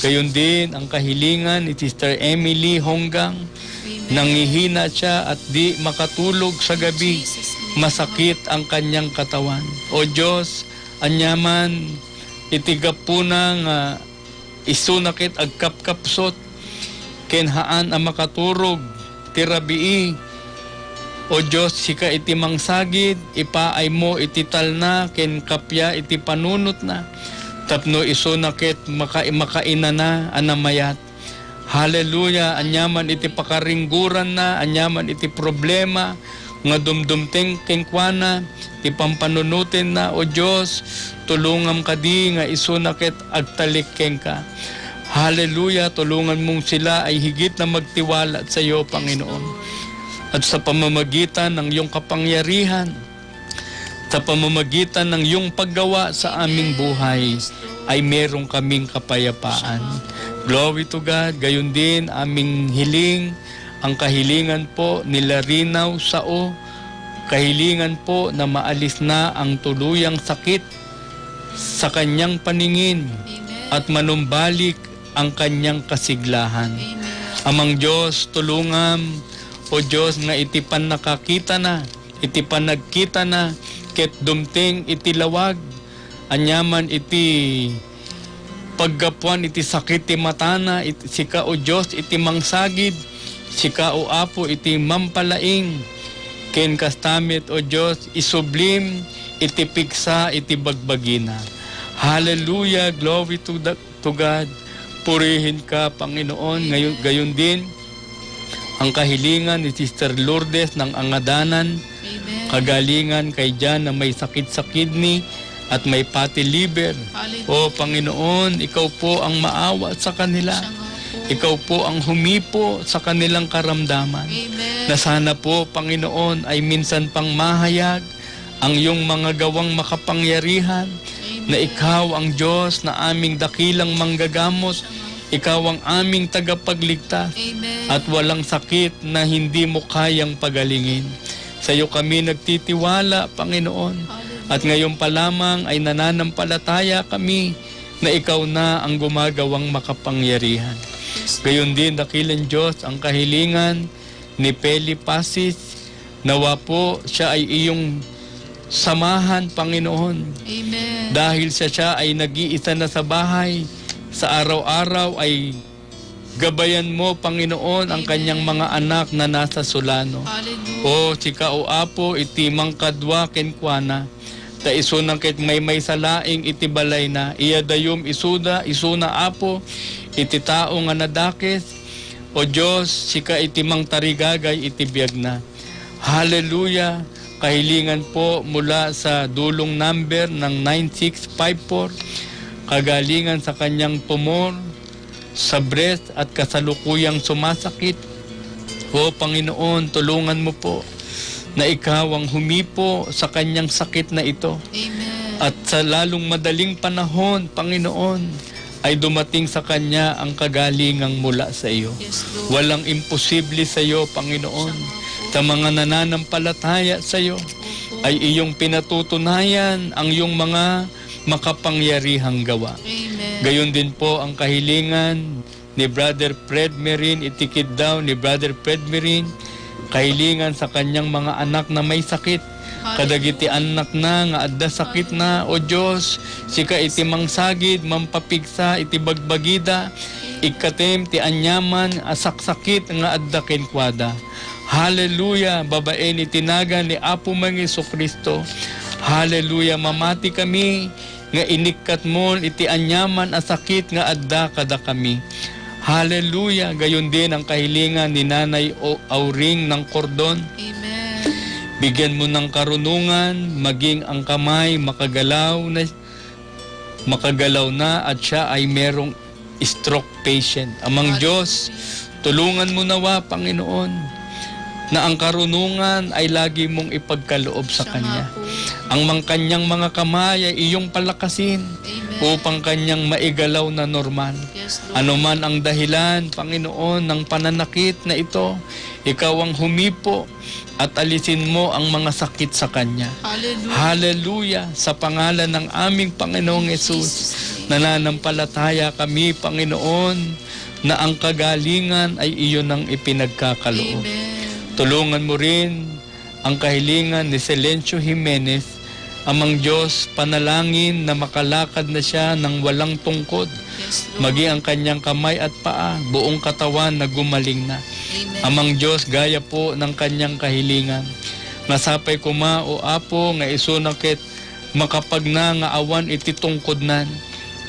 Gayon din ang kahilingan ni Sister Emily Honggang. Amen. Nangihina siya at di makatulog sa gabi. In Jesus' name. Masakit ang kanyang katawan. O Diyos, aniaman iti gapuna nga isuna ket agkapkapsut ken haan a makaturog ti rabii. O Dios, sika iti mangsagid, ipaaymo iti talna ken kappia iti panunotna, tapno isuna ket maka-, makainana a namayat. Hallelujah! Aniaman iti pakaringgoranna, aniaman iti problema nga dumdumteng kenkuana, ti pampanunotenna, O Dios, tulongam kadi nga isuna ket agtalek kenka. Hallelujah! Tulongan mong sila ay higit na magtiwala sa iyo, Panginoon. At sa pamamagitan ng iyong kapangyarihan, sa pamamagitan ng iyong paggawa sa aming buhay, ay meron kaming kapayapaan. Glory to God. Gayon din, aming hiling, ang kahilingan po ni Larinaw Sao, kahilingan po na maalis na ang tuluyang sakit sa kanyang paningin Amen. At manumbalik ang kanyang kasiglahan. Amen. Amang Diyos, tulungam, O Dios, nga iti pannakakitana, iti panagkitana, ket dumteng iti lawag, aniaman iti paggapuan iti sakit ti matana, it-, sika, O Dios, iti mangsagid, sika, O Apo, iti mampalaing. Ken kasta met, O Dios, isublim iti pigsa iti bagbagina. Hallelujah, glory to the, to God. Purihenka, Panginoon. Ngayon, gayon din, ang kahilingan ni Sister Lourdes nang angadanan, Amen. Kagalingan kay diyan na may sakit-sakit ni at may fatty liver. Hallelujah. O Panginoon, ikaw po ang maawa sa kanila. Siya nga po. Ikaw po ang humipo sa kanilang karamdaman. Amen. Na sana po, Panginoon, ay minsan pang mahayag ang iyong mga gawang makapangyarihan, Amen. Na ikaw ang Diyos na aming dakilang manggagamot, Siya nga po. Ikaw ang aming tagapagligtas, Amen. At walang sakit na hindi mo kayang pagalingin. Sa iyo kami nagtitiwala, Panginoon. Hallelujah. At ngayon pa lamang ay nananampalataya kami na ikaw na ang gumagawang makapangyarihan. Yes. Gayon din, dakilang Diyos, ang kahilingan ni Feli Pasis. Nawa po siya ay iyong samahan, Panginoon. Amen. Dahil siya, siya ay nag-iisa na sa bahay, sa araw-araw ay gabayan mo, Panginoon, ang Amen. Kanyang mga anak na nasa sulano. Hallelujah. O, sika, O Apo, iti mangkadua kenkuana. Ta isuna ket maymaysa laeng iti balayna. Iya dayum isuda, isuna, Apo, iti tao nga nadakes. O Dios, sika iti mangtarigagay iti biagna. Hallelujah! Kahilingan po mula sa dulong number ng nine six five four, kagalingan sa kanyang tumor sa breast at kasalukuyang sumasakit. O Panginoon, tulungan mo po na ikaw ang humipo sa kanyang sakit na ito. Amen. At sa lalong madaling panahon, Panginoon, ay dumating sa kanya ang kagalingang mula sa iyo. Yes, Lord. Walang imposible sa iyo, Panginoon. Siya nga po. Sa mga nananampalataya sa iyo, Opo. Ay iyong pinatutunayan ang iyong mga makapangyarihang gawa. Amen. Gayon din po ang kahilingan ni Brother Fred Merin, iti kiddaw ni Brother Fred Merin, kahilingan sa kanyang mga anak na may sakit, Hallelujah. Kadagiti annakna nga adda sakitna, O Dios, sika iti mangsagid, mampapigsa iti bagbagida, ikkatem ti aniaman a saksakit nga adda kenkuada. Hallelujah! Babaen iti nagan ni Apo Mang Jesu-Cristo. Hallelujah! Mamati kami nga inikkatmon iti aniaman a sakit nga adda kadakami. Hallelujah! Gayon din ang kahilingan ni Nanay O-, Auring ng Cordon. Amen. Bigyan mo ng karunungan, maging ang kamay makagalaw na, makagalaw na at siya ay merong stroke patient. Amang Hallelujah. Diyos, tulungan mo nawa, Panginoon, na ang karunungan ay lagi mong ipagkaloob sa Siya nga kanya. Po. Ang mang kanyang mga kamay ay iyong palakasin Amen. Upang kanyang maigalaw na normal. Yes, Lord. Ano man ang dahilan, Panginoon, ng pananakit na ito, ikaw ang humipo at alisin mo ang mga sakit sa kanya. Hallelujah. Hallelujah! Sa pangalan ng aming Panginoong Jesus, Jesus' name. Nananampalataya kami, Panginoon, na ang kagalingan ay iyo nang ipinagkakaloob. Amen. Tulungan mo rin ang kahilingan ni Silencio Jimenez, Amang Diyos, panalangin na makalakad na siya nang walang tungkod. Yes, Lord. Maging ang kanyang kamay at paa, buong katawan na gumaling na. Amen. Amang Diyos, gaya po ng kanyang kahilingan. Nasapay koma, O Apo, nga isuna ket makapagna nga awan iti tungkodnan.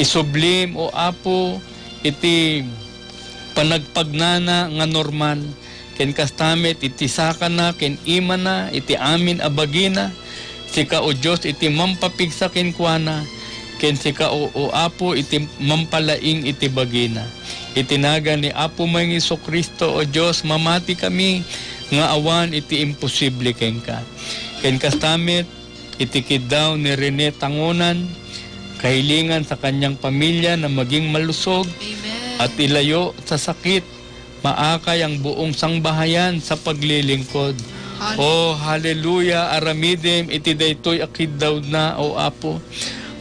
Isublim, O Apo, iti panagpagnana nga normal. Ken kasta met iti sakana ken imana iti amin a bagina, sika, O Dios, iti mampapigsa kenkuana, ken sika, O, O Apo, iti mampalaing iti bagina. Iti nagan ni Apo Mang Jesu-Cristo, O Dios, mamati kami nga awan iti imposible kenka. Ken kasta met, iti kiddaw ni Rene Tangonan, kahilingan sa kanyang pamilya na maging malusog Amen. At ilayo sa sakit, maakay ang buong sangbahayan sa paglilingkod. Hallelujah. Oh, hallelujah! Aramidem iti daytoy a kiddawna, O Apo,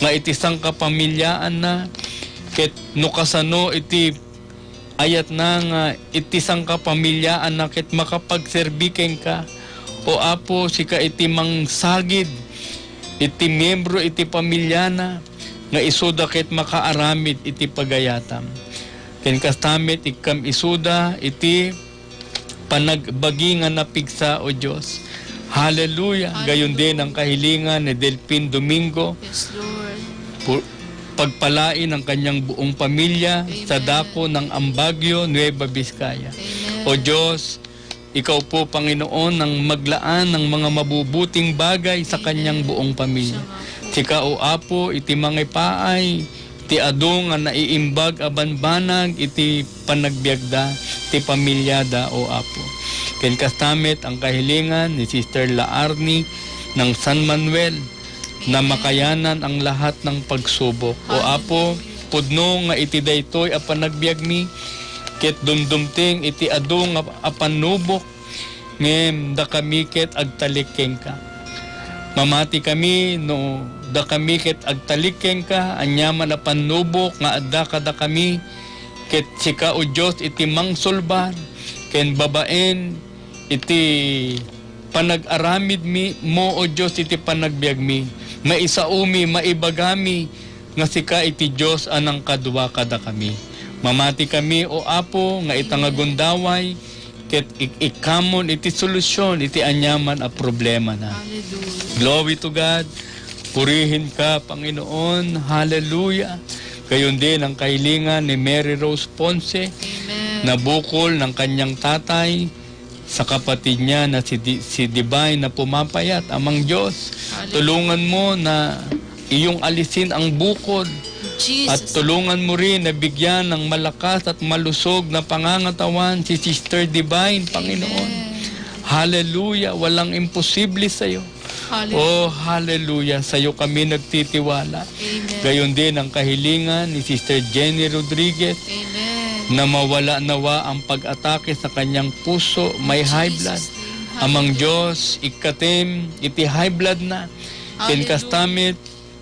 nga iti sangkapamilyaanna, ket no kasano iti ayatna nga iti sangkapamiliaanna ket makapagserbi kenka. O Apo, sika iti mangsagid iti miembro iti pamiliana nga isuda ket makaaramid iti pagayatam. Ken kasta met ikkam isuda iti panagbagi nga napigsa, O Dios. Hallelujah. Gayon din ang kahilingan ni Delfin Domingo. Yes, Lord. Pu-, pagpalain ang kanyang buong pamilya sa Amen. Dako ng Ambagyo, Nueva Vizcaya. Amen. O Dios, ikaw po, Panginoon, ang maglaan ng mga mabubuting bagay sa Amen. Kanyang buong pamilya. Siya nga po. Sika, O Apo, iti mangipaay, ti adu nga naiimbag a banbanag iti panagbiagda ti pamilyada, O Apo. Ken kasta met ang kahilingan ni Sister Laarni ng San Manuel na Amen. Makayanan ang lahat ng pagsubok. O Apo, Hallelujah. Pudno nga iti daytoy a panagbiagmi, ket dumdumteng iti adu nga a pannubok, ngem dakami ket agtalek kenka. Mamati kami no dakami ket agtalek kenka, aniaman a pannubok nga adda kadakami, ket sika, O Dios, iti mangsulbad, ken babaen iti panag-aramidmi mo, O Dios, iti panagbiagmi, maisaomi, maibagami, nga sika iti Dios a nangkadua kadakami. Mamati kami, O Apo, nga ita nga Amen. Gundaway, ket ik-, ikkamon iti solusyon iti aniaman a problemana. Hallelujah. Glory to God. Purihin ka, Panginoon. Hallelujah. Gayon din ang kahilingan ni Mary Rose Ponce, Amen. Na bukol ng kanyang tatay, sa kapatid niya na si Di-, si Divine na pumapayat. Amang Diyos, Hallelujah. Tulungan mo na iyong alisin ang bukol. Jesus. At tulungan mo rin na bigyan ng malakas at malusog na pangangatawan si Sister Divine, Panginoon. Amen. Hallelujah. Walang imposible sa'yo. Hallelujah. Oh, hallelujah. Sa'yo kami nagtitiwala. Amen. Gayon din ang kahilingan ni Sister Jenny Rodriguez Amen. Na mawala nawa ang pag-atake sa kanyang puso, may In high blood. Jesus' name. Amang Hallelujah. Diyos, ikkatem iti high blood na. Ken Hallelujah. Kasta met,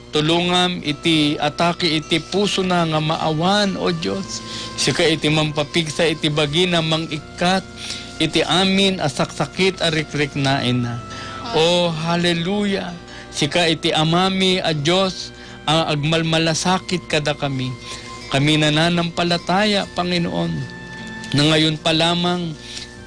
tulongam iti atake iti pusona nga maawan, O Dios. Sika iti mampapigsa iti bagina, mangikkat iti amin a saksakit a rikriknaenna. O, hallelujah. Sika iti Amami a Dios a agmalmalasakit kadakami. Kami nananampalataya, Panginoon, na ngayon pa lamang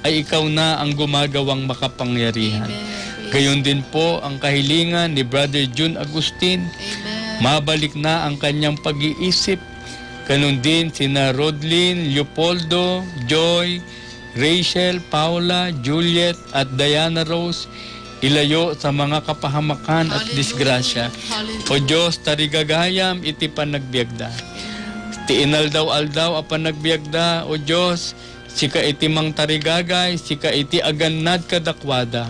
ay ikaw na ang gumagawang makapangyarihan. Amen. Praise Gayon din po ang kahilingan ni Brother Jun Agustin. Amen. Mabalik na ang kanyang pag-iisip. Ganun din sina Rodlin, Leopoldo, Joy, Rachel, Paula, Juliet, at Diana Rose, ilayo sa mga kapahamakan at Hallelujah. Disgrasya. Hallelujah. O Diyos, tarigagayam iti panagbiagda. Ti inaldaw-aldaw a panagbiagda, O Diyos, sika iti mangtarigagay, sika iti agannad kadakuada.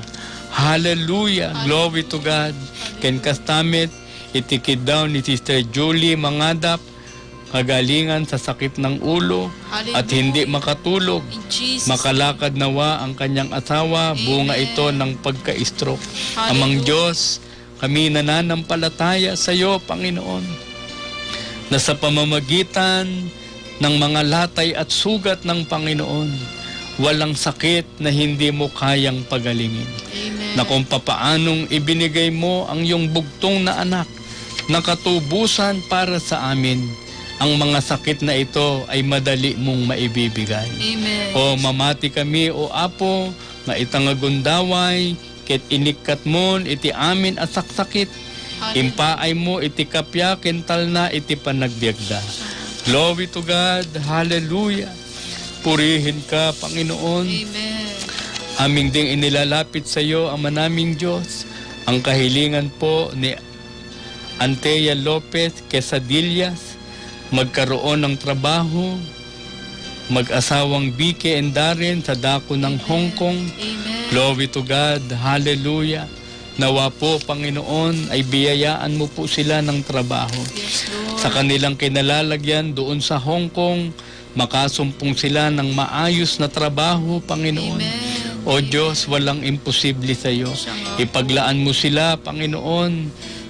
Hallelujah! Hallelujah. Glory to God! Hallelujah. Ken kasta met, iti kiddaw ni Sister Julie Mangadap, kagalingan sa sakit ng ulo at Hallelujah. Hindi makatulog. In Jesus' name. Makalakad nawa ang kanyang asawa, bunga Amen. Ito ng pagka-stroke. Hallelujah. Amang Diyos, kami nananampalataya sa iyo, Panginoon, na sa pamamagitan ng mga latay at sugat ng Panginoon, walang sakit na hindi mo kayang pagalingin. Amen. Na kung papaanong ibinigay mo ang iyong bugtong na anak na katubusan para sa amin, ang mga sakit na ito ay madali mong maibibigay. Amen. O mamati kami, O Apo, nga ita nga gundaway, ket inikkat mon iti amin a saksakit. Hallelujah. Impaay mo iti kappia ken talna iti panagbiagda. Glory to God. Hallelujah. Purihin ka, Panginoon. Amen. Aming ding inilalapit sa iyo, Ama naming Diyos, ang kahilingan po ni Antea Lopez Quesadillas, magkaroon ng trabaho, mag-asawang Vicky and Darren sa dako ng Amen. Hong Kong. Amen. Glory to God. Hallelujah. Nawa po, Panginoon, ay biyayaan mo po sila ng trabaho. Yes, Lord. Sa kanilang kinalalagyan doon sa Hong Kong, makasumpong sila ng maayos na trabaho, Panginoon. Amen. O Diyos, walang imposible sa iyo. Siya nga po. Ipaglaan mo sila, Panginoon,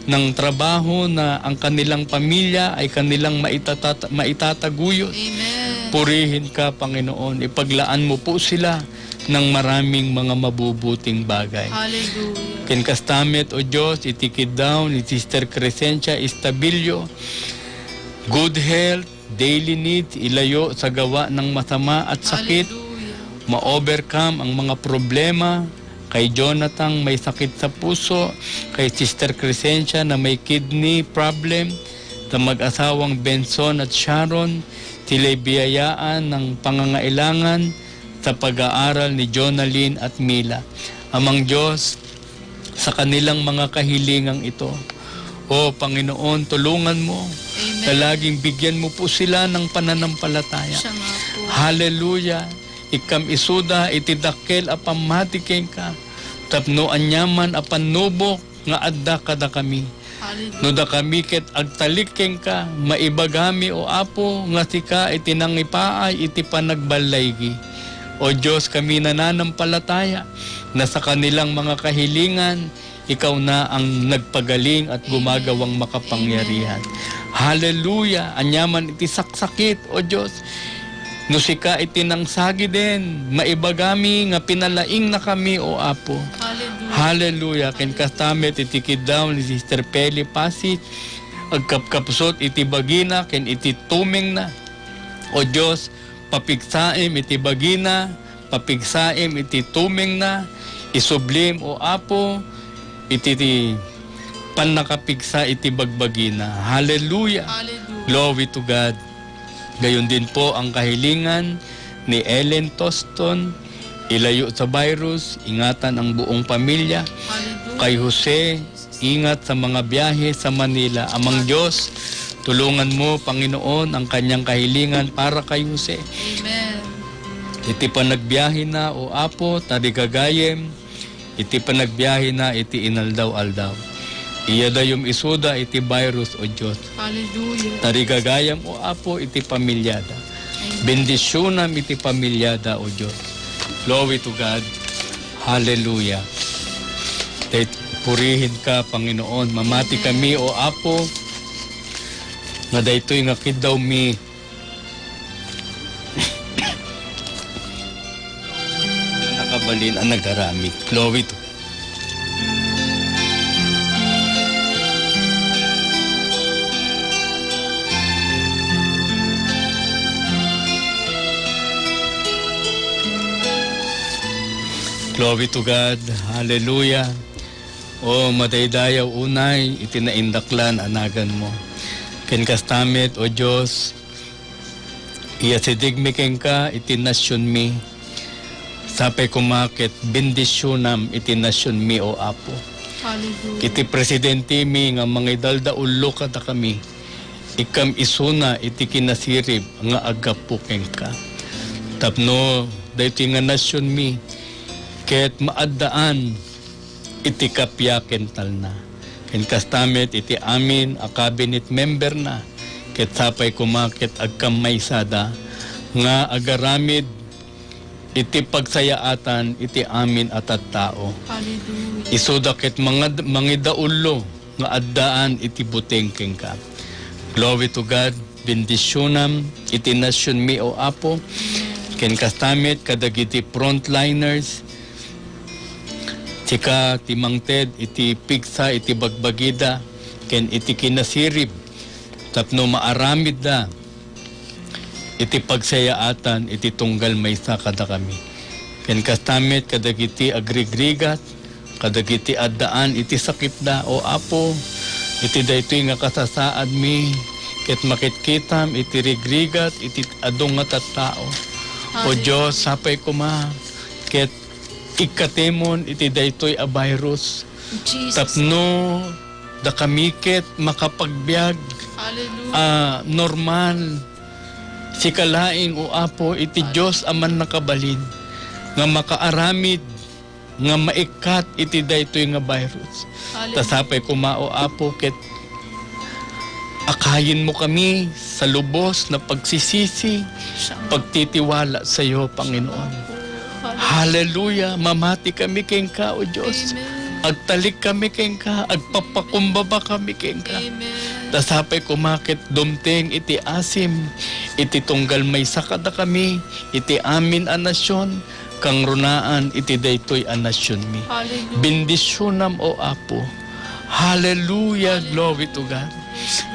ng trabaho na ang kanilang pamilya ay kanilang maitata-, maitataguyod. Amen. Purihin ka, Panginoon. Ipaglaan mo po sila ng maraming mga mabubuting bagay. Hallelujah. Ken kasta met, O Dios, iti kiddaw ni Sister Crescencia Estabilio, good health, daily needs, ilayo sa gawa ng masama at sakit, Hallelujah. Ma-overcome ang mga problema, kay Jonathan may sakit sa puso, kay Sister Crescencia na may kidney problem, sa mag-asawang Benson at Sharon, sila'y biyayaan ng pangangailangan sa pag-aaral ni Jonalyn at Mila. Amang Diyos, sa kanilang mga kahilingang ito, O Panginoon, tulungan mo Amen. Na laging bigyan mo po sila ng pananampalataya. Siya nga po. Hallelujah. Ikkam isuda iti dakkel a pammati kenka, tapno aniaman a pannubok nga adda kadakami. Hallelujah. No dakami ket agtalek kenka, maibagami, O Apo, nga sika iti nangipaay iti panagballaygi. O Dios, kami nananampalataya, na sa kanilang mga kahilingan, ikaw na ang nagpagaling at gumagawang makapangyarihan. Amen. Hallelujah! Aniaman iti saksakit, O Dios, no sika iti nangsagiden, maibagami nga pinalaingnakami, O Apo. Hallelujah. Hallelujah. Ken kasta met iti kiddaw ni Sister Peli Pasi, agkapkapsut iti bagina ken iti tumengna. O Dios, papigsaem iti bagina, papigsaem iti tumengna, isublim, O Apo, iti ti pannakapigsa iti bagbagina. Hallelujah! Hallelujah. Glory to God. Gayon din po ang kahilingan ni Ellen Toston, ilayo sa virus, ingatan ang buong pamilya. Hallelujah. Kay Jose, ingat sa mga biyahe sa Manila. Amang Diyos, tulungan mo, Panginoon, ang kanyang kahilingan para kay Jose. Amen. Iti panagbiyahe na, O Apo, tarigagayem, iti panagbiyahe na iti inaldaw-aldaw. Iyadayom isuda iti virus, O Diyos. Hallelujah. Tarigagayam, O Apo, iti pamilyada. Amen. Bendisyonam iti pamilyada, O Diyos. Glory to God. Hallelujah. Tay-, purihin ka, Panginoon. Mamati Amen. Kami, O Apo, nga daytoy nga kiddawmi nakabalin a nagaramid. Glory to Glory to God. Hallelujah. O madaydayaw unay iti naindaklan a naganmo. Ken kasta met, O Dios, iyasidegmi kenka iti nasionmi. Sapay koma ket bendisionam iti nasionmi, O Apo. Hallelujah. Iti presidentemi nga mangidaldaullo kadakami, ikkam isuna iti kinasirib nga aggapu kenka. Tapno daytoy nga nasionmi ket maaddaan iti kappia ken talna. Ken kasta met iti amin a cabinet memberna, ket sapay koma ket agkammaysada nga agaramid iti pagsayaatan iti amin a tattao. Hallelujah. Isuda ket mangad-, mangidaullo nga addaan iti buteng kenka. Glory to God. Bendisionam iti nasionmi, O Apo. Amen. Ken kasta met kadagiti frontliners, sika ti mangted iti pigsa iti bagbagida ken iti kinasirib tapno maaramidda iti pagsayaatan iti tunggal maysa kadakami. Ken kasta met kadagiti agrigrigat, kadagiti addaan iti sakitda, O Apo, iti daytoy nga kasasaadmi, ket makitkitam iti rigrigat iti adu nga tattao. O Hallelujah. Dios, sapay koma, ket ikkatemon iti daytoy a virus. Jesus. Tapno dakami ket makapagbiag Hallelujah. A normal. Sika laeng, O Apo, iti Hallelujah. Dios a mannakabalin, nga makaaramid nga maikkat iti daytoy nga virus. Hallelujah. Ta sapay koma, O Apo, ket akayenmo kami sa lubos na pagsisisi, Siya nga. Pagtitiwala sayo, Panginoon. Hallelujah. Hallelujah. Mamati kami kenka, O Dios. Amen. Agtalik kami kenka, agpapakumbaba kami kenka. Amen. Ta sapay koma ket dumteng iti asim, iti tunggal maysa kadakami, iti amin a nasion, kangrunaan iti daytoy a nasionmi. Hallelujah. Bendisionam, O Apo. Hallelujah, Hallelujah. Glory to God.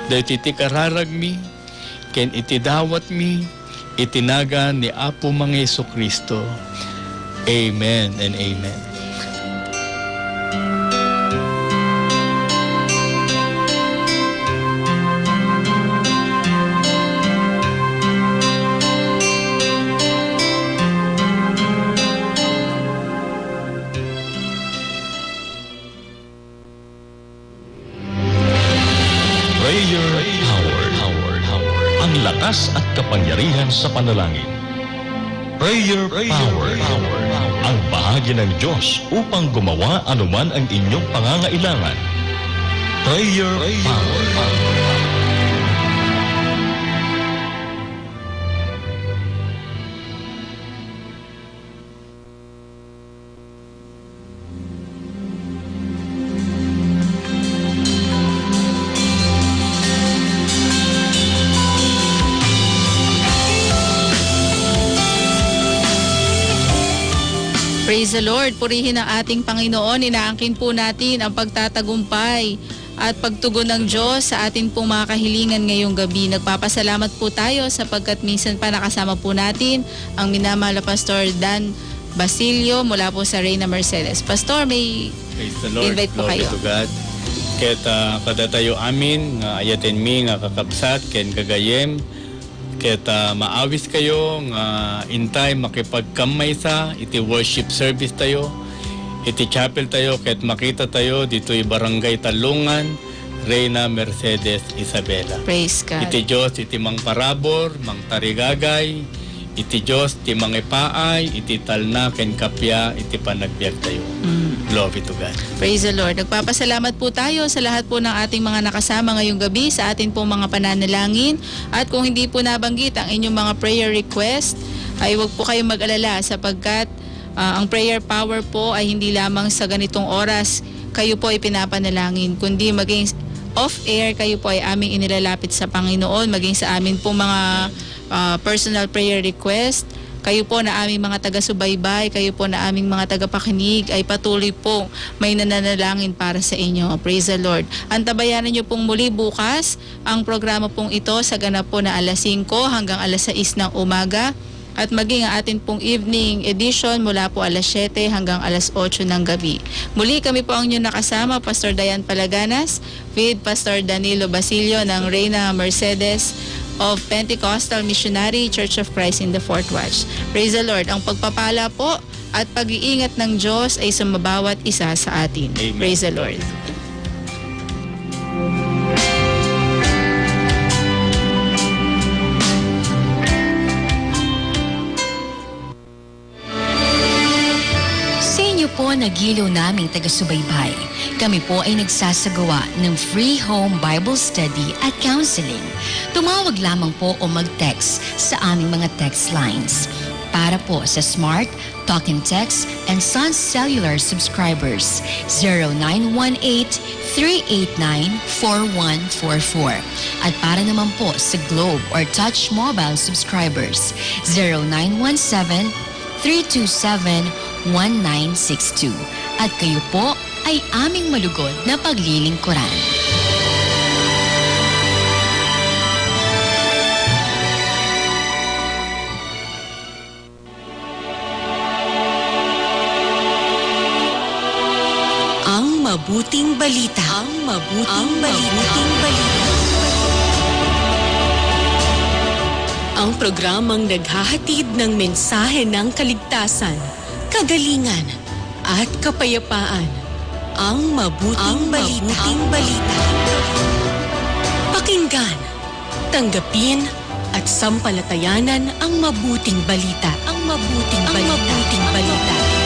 Daytoy ti kararagmi, ken iti dawatmi, iti nagan ni Apo Mang Jesu-Cristo. Amen and amen. Prayer Power. Ang lakas at kapangyarihan sa panalangin. Prayer Power. Ang bahagi ng Diyos upang gumawa anuman ang inyong pangangailangan. Prayer Power. Praise the Lord. Purihin ang ating Panginoon. Inaangkin po natin ang pagtatagumpay at pagtugon ng Diyos sa atin pong mga kahilingan ngayong gabi. Nagpapasalamat po tayo sapagkat minsan pa nakasama po natin ang minamahal na Pastor Dan Basilio mula po sa Reyna Mercedes. Pastor, may Praise the Lord. Invite po Glory kayo. To God. Ket, ah, kadatayo amin nga ayatenmi nga kakabsat ken gagayyem, ket, ah, maawis kayo nga intay makipagkammaysa iti worship service tayo, iti chapel tayo, ket makita tayo ditoy Barangay Talungan, Reyna Mercedes Isabela. Praise God. Iti Dios iti mangparabur, mangtarigagay, iti Dios ti mangipaay iti talna ken kappia iti panagbiagtayo. Mm. Glory to God. Praise the Lord. Nagpapasalamat po tayo sa lahat po ng ating mga nakasama ngayong gabi sa atin pong mga pananalangin. At kung hindi po nabanggit ang inyong mga prayer request, ay huwag po kayong mag-alala sapagkat, ah, ang prayer power po ay hindi lamang sa ganitong oras kayo po ay pinapanalangin, kundi maging off-air kayo po ay aming inilalapit sa Panginoon, maging sa amin po mga, ah, personal prayer request. Kayo po na aming mga taga-subaybay, kayo po na aming mga tagapakinig ay patuloy po may nananalangin para sa inyo. Praise the Lord. Antabayanan niyo pong muli bukas ang programa pong ito sa ganap po na alas singko hanggang alas sais ng umaga at maging ang atin pong evening edition mula po alas siyete hanggang alas otso ng gabi. Muli kami po ang inyong nakasama, Pastor Diane Palaganas, with Pastor Danilo Basilio ng Reyna Mercedes of Pentecostal Missionary Church of Christ in the Fourth Watch. Praise the Lord. Ang pagpapala po at pag-iingat ng Diyos ay sumabawat isa sa atin. Amen. Praise the Lord. Sa inyo po nagiliw naming taga-subaybay, kami po ay nagsasagawa ng free home Bible study at counseling. Tumawag lamang po o mag-text sa aming mga text lines. Para po sa Smart, Talk and Text, and Sun Cellular subscribers, zero nine one eight, three eight nine, four one four four. At para naman po sa Globe or Touch Mobile subscribers, zero nine one seven, three two seven, one nine six two. At kayo po ay aming malugod na paglilingkuran. Ang mabuting balita. Ang mabuting balita. Ang programang naghahatid ng mensahe ng kaligtasan, kagalingan, at kapayapaan. Ang mabuting balita. Ang mabuting balita. Pakinggan, tanggapin, at sampalatayanan ang mabuting balita. Ang mabuting balita. Ang mabuting balita.